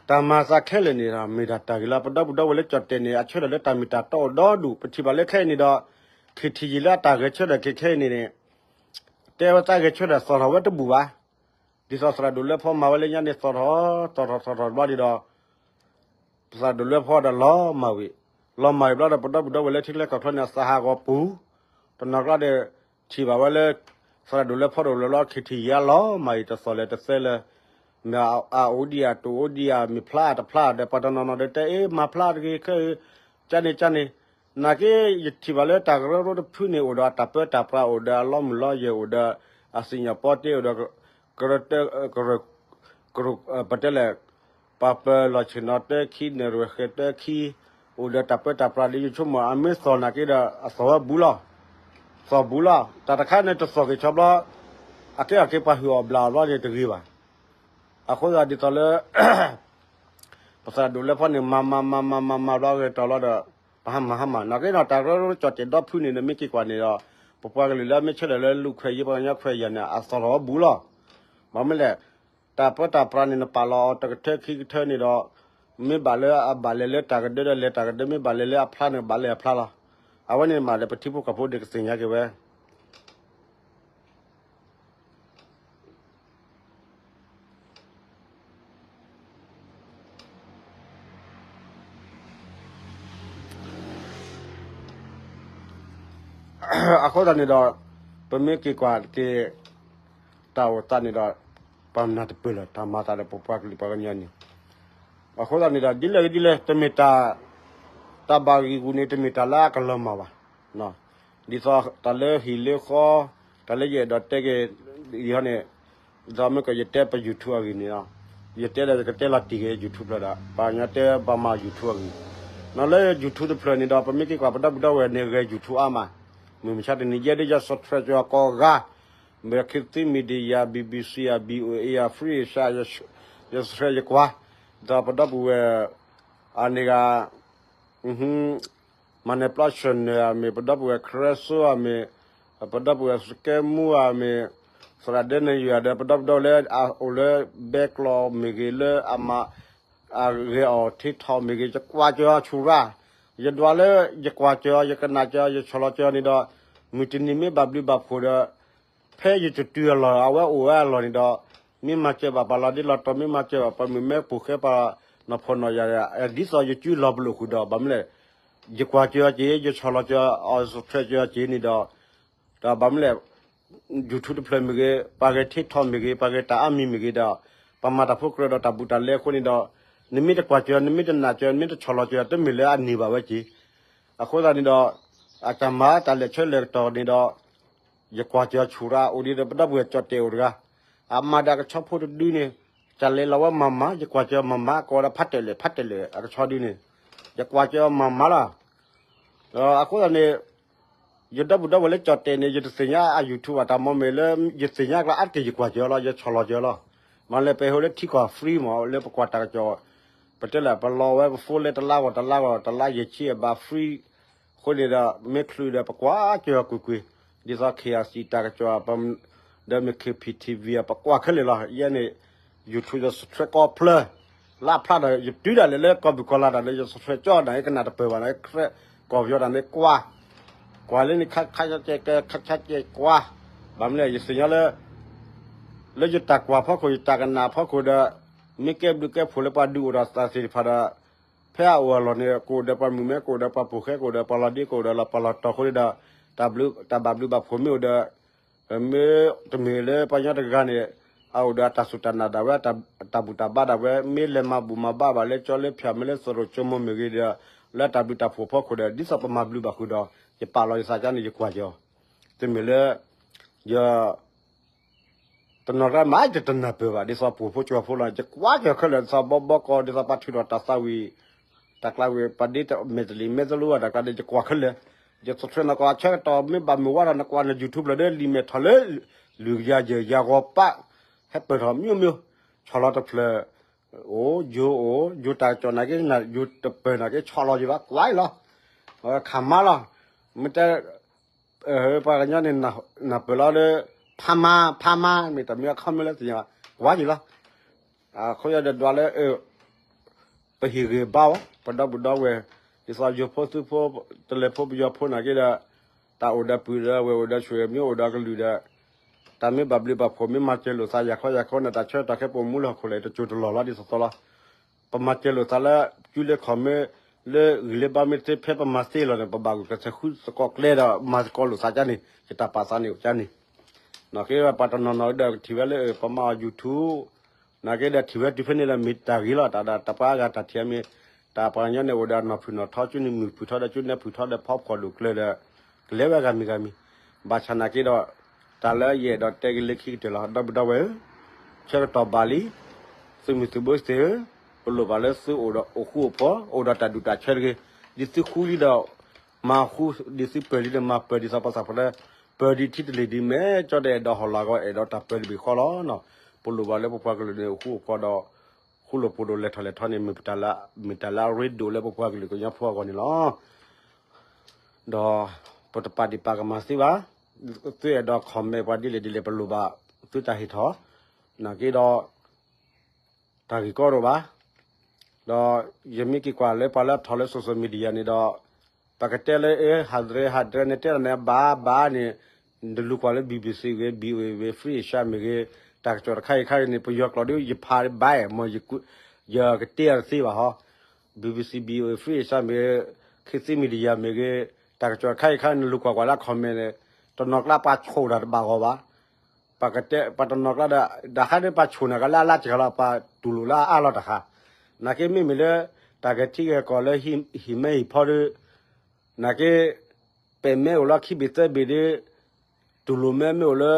တၢ်မၤသးခဲလၢာ်န့ၣ်ဒီး မ့ၢ်ဒၣ်တၢ်ဂ့ၤလီၤ. ပဒီပုၢ်ဒီဝဲၢ်လၢကၠီၣ်တဲာ်န့ၣ် အဆၢထၢၣ်လၢတၢ်မ့ၢ်တၢ်တီအိၣ်ဒီဒူၣ် ပထံၣ်ဘၣ်လၢခဲအံၤန့ၣ်ဒီး ခ့ထံယံာ်လၢအတၢ်ဂဲၤဆၢထၢၣ်က့ၤခဲအံၤန့ၣ်န့ၣ် တဲဝဲသးဂဲၤဆၢထၢၣ်သီၣ်ထီၣ်ဝဲတဘူၣ်ဘၣ်. ဒ်သိးသရၣ်ဒိၣ်လွဲဖီမၤဝဲလၢညါန့ၣ် သီၣ်ထီၣ် သီၣ်ထီၣ် သီၣ်ထီၣ်တဘျီန့ၣ်ဒီး သရၣ်ဒိၣ်လွဲဖီဒီးလီၤမၢ်ဝံၤ, လီၤမၢ်ဝံၤဘျီဒီး ပဒီပုၢ်ဒီဝဲၢ်လၢထံချၢကီၢ်ချၢန့ၣ် အသးဟးဂီၤပူၤ, တနီၤကျါဒီး ထံၣ်ဘၣ်ဝဲလၢ သရၣ်ဒိၣ်လွဲဖီဒီးလီၤလီၤ ခ့ထံယံာ်အလီၤမၢ်အံၤတသီၣ်လဲၣ်တသဲလဲၣ်, မ့ၢ်အအိၣ်ဒံးဧါတအိၣ်ဒံးဧါ မ့ၢ်ဖျါတဖျါဒီး ပှၤတနီၤနီၤဒီးတဲအ့ၣ် မၤဖျါတဂ့ၤခဲအံၤ, ကန့ၣ်ကန့ၣ်, နာ်က့ ယထံၣ်ဘၣ်လၢတၢ်ကရၢကရိတဖုန့ၣ် အိၣ်ဒီးအတၢ်ပၢတၢ်ပြး အိၣ်ဒီးအလီမုၢ်လီယဲၢ် အိၣ်ဒီးအစံၣ်ညီၣ်ပီတ့ အိၣ်ဒီး ကရၢ ကရၢ ပတဲလဲၣ် ပှၤပၢၤလီၢ်ဆ့ၣ်နီၤတၢခံ နဲၣ်ရွဲၣ်ဃဲၤတၢခံ, အိၣ်ဒီးတၢ်ပၢတၢ်ပြးဒီး ယဆိကမိၣ် အမ့ၢ်သီၣ်နာ်က့ဒီး အသီၣ်ဝဲဘူးလီၤ. သီၣ်ဘူးလီၤ. တၢ်တခါန့ၣ်တသီၣ်က့ၤဆီဘျီ အကဲအီၤက့ၤပှၤဟုၣ်အီၣ်ဘျၣ်အီၤဘျီန့ၣ်တဂ့ၤဘၣ်. အဃိသတးဒ်သိးလၢ ပသရၣ်ဒိၣ်လွဲဖီန့ၣ် မၤမၤမၤမၤမၤမၤဘျီဂဲၤတီၤလီၤဒီး ပဟါမၢ်ဟါမၢ် နာ်က့ဒီး တၢ်ကရၢကရိကၠီၣ်တဲာ်ဒီဖုန့ၣ် နမ့ၢ်က့ၤကွၢ်န့ၣ်ဒီး ပပှၤကလုာ်လၢအမ့ၢ်ဆၢထၢၣ်လၢလူၢ်ခွဲးယာ် ပှၤကညီခွဲးယာ်န့ၣ် အသီၣ်ထီၣ်ဝဲဘူးလီၤ. ဘၣ်မနုၤလဲၣ် တၢ်ပၢတၢ်ပြးန့ၣ် နပာ်လီၤအီၤတကထၢခံကထၢန့ၣ်ဒီး မ့ၢ်ဘၣ်လၢအဘၣ်လဲၤလၢတၢ်ကဒၢဒီးလဲၤတၢ်ကဒၢ မ့ၢ်ဘၣ်လဲၤလၢအဖျါန့ၣ် ဘၣ်လဲၤအဖျါလီၤ. အဝဲန့ၣ်မးဒီး ပထံဖိကီၢ်ဖိန့ၣ်ကသ့ၣ်ညါက့ၤဝဲ အဃိသတးန့ၣ်ဒီး ပမ့ၢ်က့ၤကွၢ်က့ၤ တၢ်အိၣ်သးန့ၣ်ဒီး ပှၤမနုၤတပၢၢ်လၢၤ တၢ်မၤသးဒီးပပှၤကလုာ်ပှၤကညီန့ၣ်, အဃိသတးန့ၣ်ဒီး ဒ်လဲၣ်ဂ့ၤဒ်လဲၣ် တမ့ၢ်တၢ် တၢ်ဘၣ်ဂံၢ်ဂူာ်န့ၣ် တမ့ၢ်တၢ်လၢအကလီၤမၢ်ဘၣ်. ဒ်သိးတၢ်လၢဟံၣ်လၢဃီ တၢ်လၢယအဲၣ်ဒိးတဲက့ၤ အံၤဟီန့ၣ် ဒ်သိးမ့ၢ်ကီးယတဲပ YouTube အဂ့ၢ်န့ၣ်လီၤ. ယတဲဒီးယကတဲလီၤတံၢ်က့ၤ YouTube ဖျၢၣ်ဒီး ပှၤကညီတဲဘၣ်မၤ YouTube အဂ့ၢ်, နီၢ်လၢ YouTube တဖျၢၣ်န့ၣ်ဒီး ပမ့ၢ်က့ၤကွၢ်ပဒီပုၢ်ဒီဝဲၢ်န့ၣ် ဂဲၤ YouTube အါမး, မုၢ်မဆါတနံၤယဲဒ်ယ subscribe ကီးဂၤ မ့ၢ် Khit Thit Media, BBC အ VOA အ Free Asia ယ subscribe ယကွၢ်, ဒီးပဒီပုၢ်ဝဲၢ် အန့ၣ်ဂၤ မၤနၢၤပျီ channel အမ့ၢ် ပဒီပုၢ်ဝဲၢ် ခရၢစိအမ့ၢ် ပဒီပုၢ်ဝဲၢ် စကဲမူအမ့ၢ် သရၣ်ဒဲနယွၤဒီး ပဒီပုၢ်ဒီဝဲၢ်လၢအအိၣ်လၢ ဘဲကျိာ်မ့ၢ်ဂ့ၤ လၢအမၤ အဂဲၤအီၤ ထံထီၣ်မ့ၢ်ဂ့ၤ ယကွၢ်စၢၤအီၤဆူၣ်ရၣ်, ယဒွးလၢ ယကွၢ်စၢၤအီၤ ယကနၣ်စၢၤအီၤ ယဆီၣ်လီၤစၢၤအီၤန့ၣ်ဒီး မုၢ်တနံၤမ့ၢ်ဘၣ်ဘျုးဘၣ်ဖှိၣ်ဒီး ဖဲယတတုၤအလီၢ် အဝဲအိၣ်ဝဲအလီၢ်န့ၣ်ဒီး မ့ၢ်မၤစၢၤဘၣ်ပှၤလီၤဒ့လီၤတီၤ မ့ၢ်မၤစၢၤဘၣ်ပှၤမုၣ်မဲပိာ်ဃဲပှၤနီၢ်ဖှီၣ်နီၢ်ယာ် ဒ်သိးယစုလီၤပလိာ်ဃုာ်ဒီး ဘၣ်မနုၤလဲၣ် ယကွၢ်စၢၤအီၤက့ၤ ယဆီၣ်လီၤစၢၤအီၤ subscribe စၢၤအီၤက့ၤန့ၣ်ဒီး ဒီးဘၣ်မနုၤလဲၣ် YouTube တဖျၢၣ်မ့ၢ်ဂ့ၤ ပှၤဂဲၤထံထီၣ်မ့ၢ်ဂ့ၤ ပှၤဂဲၤတၢ်အါမံၤမ့ၢ်ဂ့ၤဒီး ပှၤမၤတၢ်ဖိကြၢးဒီးတၢ်ဘူးတၢ်လဲအဃိန့ၣ်ဒီး နမ့ၢ်တကွၢ်စၢၤ နမ့ၢ်တနာ်စၢၤ နမ့ၢ်တဆီၣ်လီၤစၢၤ တမ့ၢ်လၢအန့ၢ်ဘၣ်ဝဲက့ၤ အဃိသတးန့ၣ်ဒီး အတၢ်မၤတၢ်လဲၤဆၢလဲၤကတီၢ်န့ၣ်ဒီး ယကွၢ်စၢၤဆူၣ်ရၣ် အိၣ်ဒံးဒီးပဒီပုၢ်ဝဲၢ်ကၠီၣ်တဲာ်အိၣ်တဂၤ အမၤဒီးအကဆီဖိတဒုန့ၣ် ကလဲၤလီၤဝဲမၤမၤ ယကွၢ်စၢၤမၤမၤ ကိးဒီးဖးတဲာ်လဲာ် ဖးတဲာ်လဲာ်အကဆီဒုန့ၣ် ယကွၢ်စၢၤမၤမၤလီၤ. အဃိသတးန့ၣ် ယဒီပုၢ်ဒီဝဲၢ်လၢကၠီၣ်တဲာ်န့ၣ် ယတသ့ၣ်ညါအ YouTube ဘၣ် တၢ်မ့ၢ်မ့ၢ်လၢ ယသ့ၣ်ညါကျါအါတက့ၢ် ယကွၢ်စၢၤလီၤ ယဆီၣ်လီၤစၢၤလီၤ. မ့ၢ်လၢပဟဲအိၣ်လၢထံကီၢ် free မ့ၢ်လၢပကွၢ်တၢ်ကစီၣ် ပတဲလၢပလီၤဝဲပ phone လၢတလါဂီၢ်တလါဂီၢ် တလါယဲၢ်ဆံအဘၣ် free အဃိန့ၣ်ဒီး မ့ၢ်ချုးဒီးပကွၢ်က့ၤအီၤကွ့ၢ်ကွ့ၢ်, ဒ်သိး KIC တၢ်ကစီၣ် ဒီးမ့ၢ် K P T V အပကွၢ်ခဲလၢာ်လီၤ. ယဲန့ၣ် YouTube ဒီး subscribe ကီဖျၢၣ်, လၢဖျါဒီး ယတုၤဒၣ်လဲာ်လၢကီၢ်ပူၤကီၢ်လၤတၢ်လၢယ subscribe ကၠီဒၣ် ယကနၣ်တပၢၢ်ဘၣ်န့ၣ် ကီၢ်ပယီၤတၢ်န့ၣ်ကွၢ်, ကွၢ်လၢန့ၣ် ခါခါကဲကဲ ခါခါကဲကွၢ်, ဘၣ်မနုၤလဲၣ် ယသ့ၣ်ညါလၢ လၢယတၢ်ကွၢ်ဖီခိၣ် ယတၢ်ကနၣ်ဖီခိၣ်ဒီး မ့ၢ်ကဲဘျုးကဲဖှိၣ်လၢပှၤဒုးအိၣ်ဒီးသးသ့ၣ်တဖၣ်ဒီး ဖဲအအိၣ်အလီၢ်န့ၣ် ကအိၣ်ဒီးပှၤမုၣ်မဲ ကအိၣ်ဒီးပှၤပိာ်ဃဲ ကအိၣ်ဒီးပှၤလီၤဒ့ ကအိၣ်ဒီးပှၤလီၤတီၤအဃိန့ၣ်ဒီး တၢ်ဘျုးတၢ်ဘၣ်ဘျုးဘၣ်ဖှိၣ်မ့ၢ်အိၣ်ဒီး မ့ၢ်တမ့ၢ်လၢပှၤကညီတဂၤန့ၣ် အအိၣ်ဒီးအတၢ်စူၢ်တၢ်နာ်ဒၣ်ဝဲ အတၢ်ဘူၣ်တၢ်ဘါဒၣ်ဝဲ မ့ၢ်လဲၤမၤဘူၣ်မၤဘါဘၣ်လၢကၠီလၢဖၠၣ်မ့ၢ်လၢသရိာ်ကၠိမိၢ်မ့ၢ်ဂ့ၤဒီး လၢတၢ်ဘျုးတၢ်ဖှိၣ်အဖီခိၣ်ဒီး ဒ်သိးပမၤဘျုးဘၣ်ဃုာ်ဒီး ယပာ်လီၤယသးကန့ၣ် ယကွၢ်က့ၤအီၤ, တမ့ၢ်လၢ ယ တနီၤကျါမး ယတနၢ်ပၢၢ်ဘၣ် ဒ်သိးပှိၢ်ဖိကၠီဖိလီၤ ယကွၢ်က့ၤခဲလၢာ် ဒ်သိးဘီဘီကီ ဒ်သိးပှၤထုးထီၣ်တၢ်သးဝံၣ် တၢ်ကျါဝံၤ ပှၤဒ့မဲာ်တလံၤမဲာ်သလိဝဲတၢ်ကျါဒီး ယကွၢ်ခဲလၢာ်, ယ subscribe နီၢ်ကီၢ်အဆၢကတီၢ် မ့ၢ်ဘၣ်မုာ်ဝဲဒီး နကွၢ်န YouTube လၢာ်ဒီး လံာ်မဲာ်ထီၣ်လၢ လွံၢ်ကယၤယဲၢ်ကယၤဂီၤပး ဟဲပၢၢ်ထီၣ်မ့ၢ်မ့ၢ် ဆီၣ်လီၤတဖျၢၣ် အိၣ် ယိၤအိၣ် ယိၤတၢ်ကစီၣ်နာ်က့ ယိၤတပၢၢ်နာ်က့ ဆီၣ်လီၤယံၤဘၣ် ကွၢ်အံၤလီၤ, ခးမါလီၤ, မ့ၢ်တဲ ပှၤကညီန့ၣ် နၢ်ပၢၢ်လီၤဒီး ဖးမါ ဖးမါ မ့ၢ်တမ့ၢ်အခီမ့ၢ်လၢသ့ၣ်ညါ ကွၢ်ယံၤလီၤ, အဃိယဒီးဒွးလၢ ပဟ့ၣ်ဂံၢ်ဘါအီၤ ပဒီပုၢ်ဒီဝဲၢ် ဒ်သိးယိၤဖိသုးဖိ တလဲၤဖိပယီၤဖိနာ်က့ဒီး တၢ်အိၣ်ဒီးပုၢ်ဒီးဝဲၢ်အိၣ်ဒီးဆူၣ်မ့ၢ်အိၣ်ဒီးကလုာ်ဒီး တၢ်မ့ၢ်ဘၣ်ဘျုးဘၣ်ဖှိၣ်မ့ၢ်မၤစၢၤလိာ်သးယၤခီယၤခီန့ၣ် တၢ်ဆၢကတီၢ်ခဲပအိၣ်မူလၢဟီၣ်ခိၣ်လာ် တစိၤတလီၢ်လီၤဒ်သိးသိးလီၤ, ပမၤစၢၤလိာ်သးလၢ ကုလၢခီၣ်မ့ၢ် လၢဂံၢ်လၢဘါမ့ၢ်သ့ဖဲပမၤသ့လီၤန့ၣ် ပဘၣ်ဂုာ်ကျဲးစၢးဃုသကိးကျဲဒီး မၤသကိးလိာ်သးကန့ၣ် ယတၢ်ပာ်သးန့ၣ်အိၣ်ကန့ၣ်, နာ်က့ဒီးပှၤတနီၤနီၤဒီးကထံၣ်ဝဲလၢပမၤအီၤ YouTube နာ်က့ဒီးထံၣ်ဝဲတုၤဖဲန့ၣ်ဒီးမ့ၢ်တၢ်ဂ့ၤလီၤ တၢ်ဒီးတၢ်ပှၤအါဂၤတၢ်ထံၣ်အမ့ၢ် တၢ်ပှၤကညီန့ၣ်အိၣ်ဒီးအနီၢ်ဖုၣ်နီၢ်ထီ ကၠူနံၣ်မုၢ်ဖုၣ်ထီဒီး ကၠူနဲဖုၣ်ထီဒီး ဖီဖှီၣ်ဒိၣ်ကျၢၤဒီး ကလဲၤဝဲဂၤမံၤဂၤမံၤ, ဘၣ်ဆၣ်နာ်က့ဒီး တၢ်လၢယအဲၣ်ဒိးတဲက့ၤလၢခံကတၢၢ်လီၤ ဒီပုၢ်ဒီဝဲၢ်ဧၢ, ဆၢကတီၢ်ဘၣ်လံ, သုးမုၢ်သုးဘိသ့ၣ်ဧၢ, ပလိၣ်ဘၣ်လၢသုအိၣ်ဒီးအိၣ်ဃူအိၣ်ဖိး အိၣ်ဒီးတၢ်ဒူၣ်တၢ်ဆၢတဂ့ၤ, ဒ်သုဃူလံဒီး မၤဃူ, ဒ်သုပၢၤလံဒီးမၤပၢၤ ဒ်သိးပှၤသးပှၢ်လၢ ပၢၤဒံးထံတလ့ၢ်ဒံးမဲာ် ကၠီဒီးအဲၣ်ဒိးဟီၣ်လာ်ဂီၤ အဲၣ်ဒိးတၢ်ပၢၤတဘ့ၣ်ဃီလီၤ. ပလိၣ်ဘၣ်လၢပပှၤကလုာ်န့ၣ် အိၣ်ဃူအိၣ်ဖိးဒီး ဃူလိာ်ဖိးဒိၣ်လဲၤထီၣ်လဲၤထီန့ၣ် မ့ၢ်တၢ်လၢအရ့ဒိၣ်လၢပပှၤကလုာ်ကညီဖိအဂီၢ်န့ၣ်လီၤ. ဒီးပတပာ်ဒံးပာ်ကမၣ်သုဘၣ်, သုအဲၣ်ဒိး comment ပှၤဒ်လဲၣ်ဒ်လဲၣ် ပလိၣ်ဘၣ်သုတၢ်ဟ့ၣ်ထီၣ်, နာ်က့ဒီး တၢ်ဂ့ၢ်ကီတအိၣ်ဘၣ်, ဒီးယမ့ၢ်က့ၤကွၢ်လၢပှၤလၢအထီၣ်လၢ social media န့ၣ်ဒီး ပကတဲလၢ ဟးဒြဲဟးဒြဲ နတဲလီၤန့ၣ် အဘၣ်ဘၣ်န့ၣ် နလူၤကွၢ်လၢ BBC ဂ့ၤ VOA ဂ့ၤ Free Asia မ့ၢ်ဂ့ၤ တၢ်ကစီၣ်တခါအံၤခါန့ၣ် ပယီၤကျိာ်ဒီး ယဖးဘၣ်မ့ၢ် ယကတဲအီၤတသ့ဘၣ်ဟီ, BBC VOA Free Asia မ့ၢ်ဂ့ၤ ခေတ်သစ် Media မ့ၢ်ဂ့ၤ တၢ်ကစီၣ်တခါအံၤခါန့ၣ် နလူၤကွၢ်ကွၢ်လၢ comment န့ၣ် တနီၤကျါပှၤဆိၣ်တၢ်တဘၣ်ဂီၢ်ဘၣ် ပကတဲ ပှၤတနီၤကျါဒီး တၢ်ခါန့ၣ် ပှၤဆိၣ်န့ၢ်ကလၢအလါစှၤလီၤ ပှၤတူၢ်လိာ်လၢအအါလီၤတၢ်ခါ, နာ်က့မ့မ့ၢ်လၢ တၢ်ဂဲၤထံဂဲၤကီၢ်လၢဟံၣ်မဲဟံၣ်ဖီဒီး နာ်က့ ပဲာ်မဲအိၣ်လီၤခံဘ့ၣ်သၢဘ့ၣ်ဒီး တူၢ်လိာ်မဲမ့ၢ်အိၣ်လၢ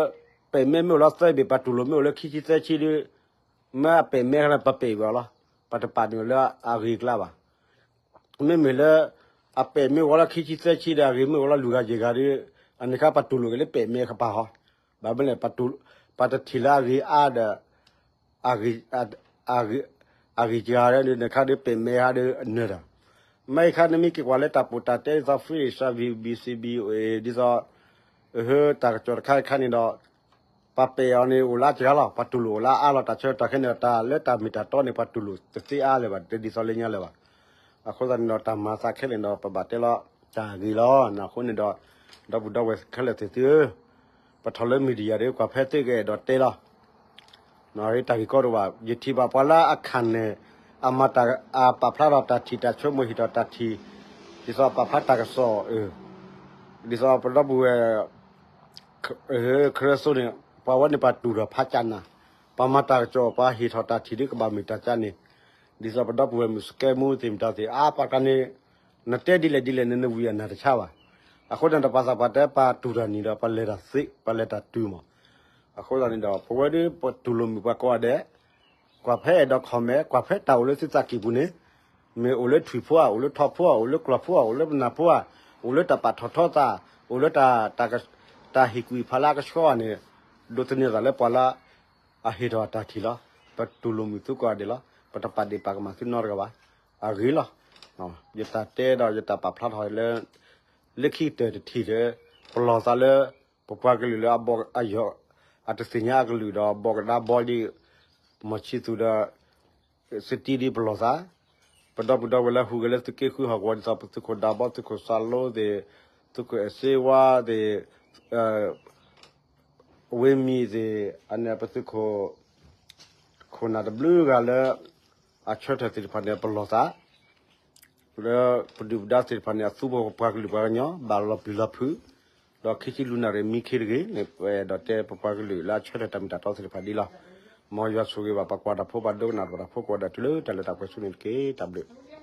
ပဲာ်မဲမ့ၢ်အိၣ်လီၤသၢဘ့ၣ် ပှၤတူၢ်လိာ်မဲအိၣ်လၢခံဆံသၢဆံဒီး မ့ၢ်အပဲာ်မဲခါန့ၣ် ပပဲာ်ဝဲအီၤလီၤ. ပတပာ်န့ၢ်လၢအဂ့ၤအကျါဘၣ်. မ့မ့ၢ်လၢ အပဲာ်မ့ၢ်အိၣ်လီၤခံဆံသၢဆံဒီး အဂ့ၤမ့ၢ်အိၣ်လီၤလွံၢ်ဂၤယဲၢ်ဂၤဒီး အန့ၣ်ခါပတူၢ်လိာ်က့ၤလၢပဲာ်မဲခါပၢ်ဟီ, ဘၣ်မနုၤလဲၣ် ပတထံၣ်လၢအဂ့ၤအါဒီး အဂ့ၤ အဂ့ၤစှၤဒီး န့ၣ်ခါဒီးပဲာ်မဲခါဒီးအနၢၤဒီး မ့ၢ်ခါန့ၣ်မ့ၢ်က့ၤကွၢ်လၢတၢ်ပိာ်တၢ်တဲဒ်သိး Free Asia BBC VOA ဒ်သိး ဟၢ တၢ်ကစီၣ်တခါခါန့ၣ်ဒီး ပှၤပဲာ်အီၤန့ၣ်အိၣ်လၢအစှၤလီၤ ပှၤတူၢ်လိာ်အိၣ်လၢအအါလီၤ တၢ်ဆၢကတီၢ်ခဲန့ၣ်ဒီး တၢ်လၢတၢ်မ့ၢ်တၢ်တီန့ၣ် ပှၤတူၢ်လိာ်တသ့အါလၢၤဘၣ် တဒ်သိးလၢညါလၢၤဘၣ်. အဃိသတးန့ၣ်ဒီး တၢ်မၤသးခဲလၢာ်န့ၣ်ဒီး ပဘၣ်တဲလီၤ တၢ်ဂ့ၤလီၤ. အဃိန့ၣ်ဒီး ဒီပုၢ်ဒီဝဲၢ်ခဲလၢာ်သ့ၣ်သုဧၢ, ပထီၣ်လၢ media ဒီး ကွၢ်ဖဲသုကအဲၣ်ဒိးတဲလီၤ တၢ်ဂ့ၢ်ကီတအိၣ်ဘၣ်, ယထံၣ်ဘၣ်ပှၤလၢအခါန့ၣ် အမၤတၢ် အပာ်ဖျါထီၣ်တၢ်ထံၣ်တၢ်ဆိကမိၣ်ဟ့ၣ်ထီၣ်တၢ်ထံၣ် ဒ်သိးအပာ်ဖျါတၢ်ကစီၣ် ဒ်သိးပဒီပုၢ်ဝဲၢ် ခရၢစိန့ၣ် ပှၤဝဲန့ၣ်ပှၤတူၢ်ထီၣ်ဖးကၢ်နၤ, ပှၤမၤတၢ်ကစီၣ် ပှၤဟ့ၣ်ထီၣ်တၢ်ထံၣ်ဒ်ကဘၣ်မ့ၢ်တၢ်ကၢ်န့ၣ်, ဒ်သိးပဒီပုၢ်ဝဲၢ်မုၣ်စကဲမူသ့ၣ်မတၤသ့ၣ် အါပှၤတၢ်န့ၣ် နတဲဒ်လဲၣ်ဒ်လဲၣ်န့ၣ် နဝံၤအနၢ်တဆါဘၣ်. အဃိန့ၣ်ဒီးပှၤသးပှၢ်တဲပှၤတူၢ်တၢ်နံၤဒီး ပှၤလဲၤတၢ်သ့ ပှၤလဲၤတၢ်တုၤမး. အဃိသတးန့ၣ်ဒီး ပဝဲဒၣ်ပတူၢ်လိာ်မုာ်ပှၤကိးဂၤဒဲး ကွၢ်ဖဲအဲၣ်ဒိး comment ကွၢ်ဖဲတၢ်အိၣ်လၢသုသးကံၢ်ပူၤန့ၣ်, မ့ၢ်အိၣ်လၢထွံၣ်ဖိဧါ, အိၣ်လၢထီဖိဧါ, အိၣ်လၢကျီၢ်ဖိဧါ, အိၣ်လၢပနၢ်ဖိဧါ, အိၣ်လၢတၢ်ပာ်ထီၣ်ထီသး, အိၣ်လၢတၢ် တၢ်ဟ့ၣ်ကွံာ်ဖးလၢအကဆှီဧါန့ၣ်, ဒိးသန့ၤသးလၢပှၤလၢ အဟ့ၣ်ထီၣ်အတၢ်ထံၣ်လီၤ. ပတူၢ်လိာ်မုာ်သုကိးဂၤဒဲးလီၤ. ပတပာ်ဒ့ၣ်ပာ်ကမၣ်သုနီတဂၤဘၣ်. အဂ့ၤလီၤ. ယတၢ်တဲဒီးယတၢ်ပာ်ဖျါထီၣ်လၢ လၢခံကတၢၢ်တထံၣ်ဒီး ပလီၢ်သးလၢ ပပှၤကလုာ်လၢအဘီၣ်အယီၢ် အတသ့ၣ်ညါအကလုၢ်ဒီး ဘီၣ်ကဒါဘီဒ် မီၢ်ဆံသူးဒီး စတံဒ်ပလီၢ်သး, ပဒီပုၢ်ဒီဝဲၢ်လၢဟူးဂဲၤလၢသုးက့ဃုဟီၣ်ကဝီၤ ဒ်သိးပသုးခိၣ်ဒၢဘီ သုးခိၣ်စးလိသ့ၣ်, သုးခိၣ်အဲၣ်စ့ဝါသ့ၣ်, ဝ့မံၤသ့ၣ်, အန့ၣ်ပသုးခိၣ် ခိၣ်နၢ်တဘျုးဂၤလၢ အဆၢထၢၣ်သ့ၣ်တဖၣ်န့ၣ် ပလီၢ်သး လၢပဒုၣ်ပဒါသ့ၣ်တဖၣ်န့ၣ် အသူပှၤကလုာ်ပှၤကညီ ဘၣ်လီၤပျံၤလီၤဖုး, ဒီးခံဆံလွံၢ်နၣ်ရံၣ်မံခ့တဂ့ၤန့ၣ် ပအဲၣ်ဒိးတဲပပှၤကလုာ်လၢအဆၢထၢၣ်တၢ်မ့ၢ်တၢ်တီသ့ၣ်တဖၣ်ဒ်လီၤ. မ်ယွၤဆိၣ်ဂ့ၤဘၣ်ပှၤကွၢ်တၢ်ဖိ ပှၤဒိကနၣ်တၢ်ဖိကိးဂၤဒဲးတုၤလၢတၢ်လၢတၢ်ပှဲၤဆူန့ၣ်တက့ၢ်. တၢ်ဘျုး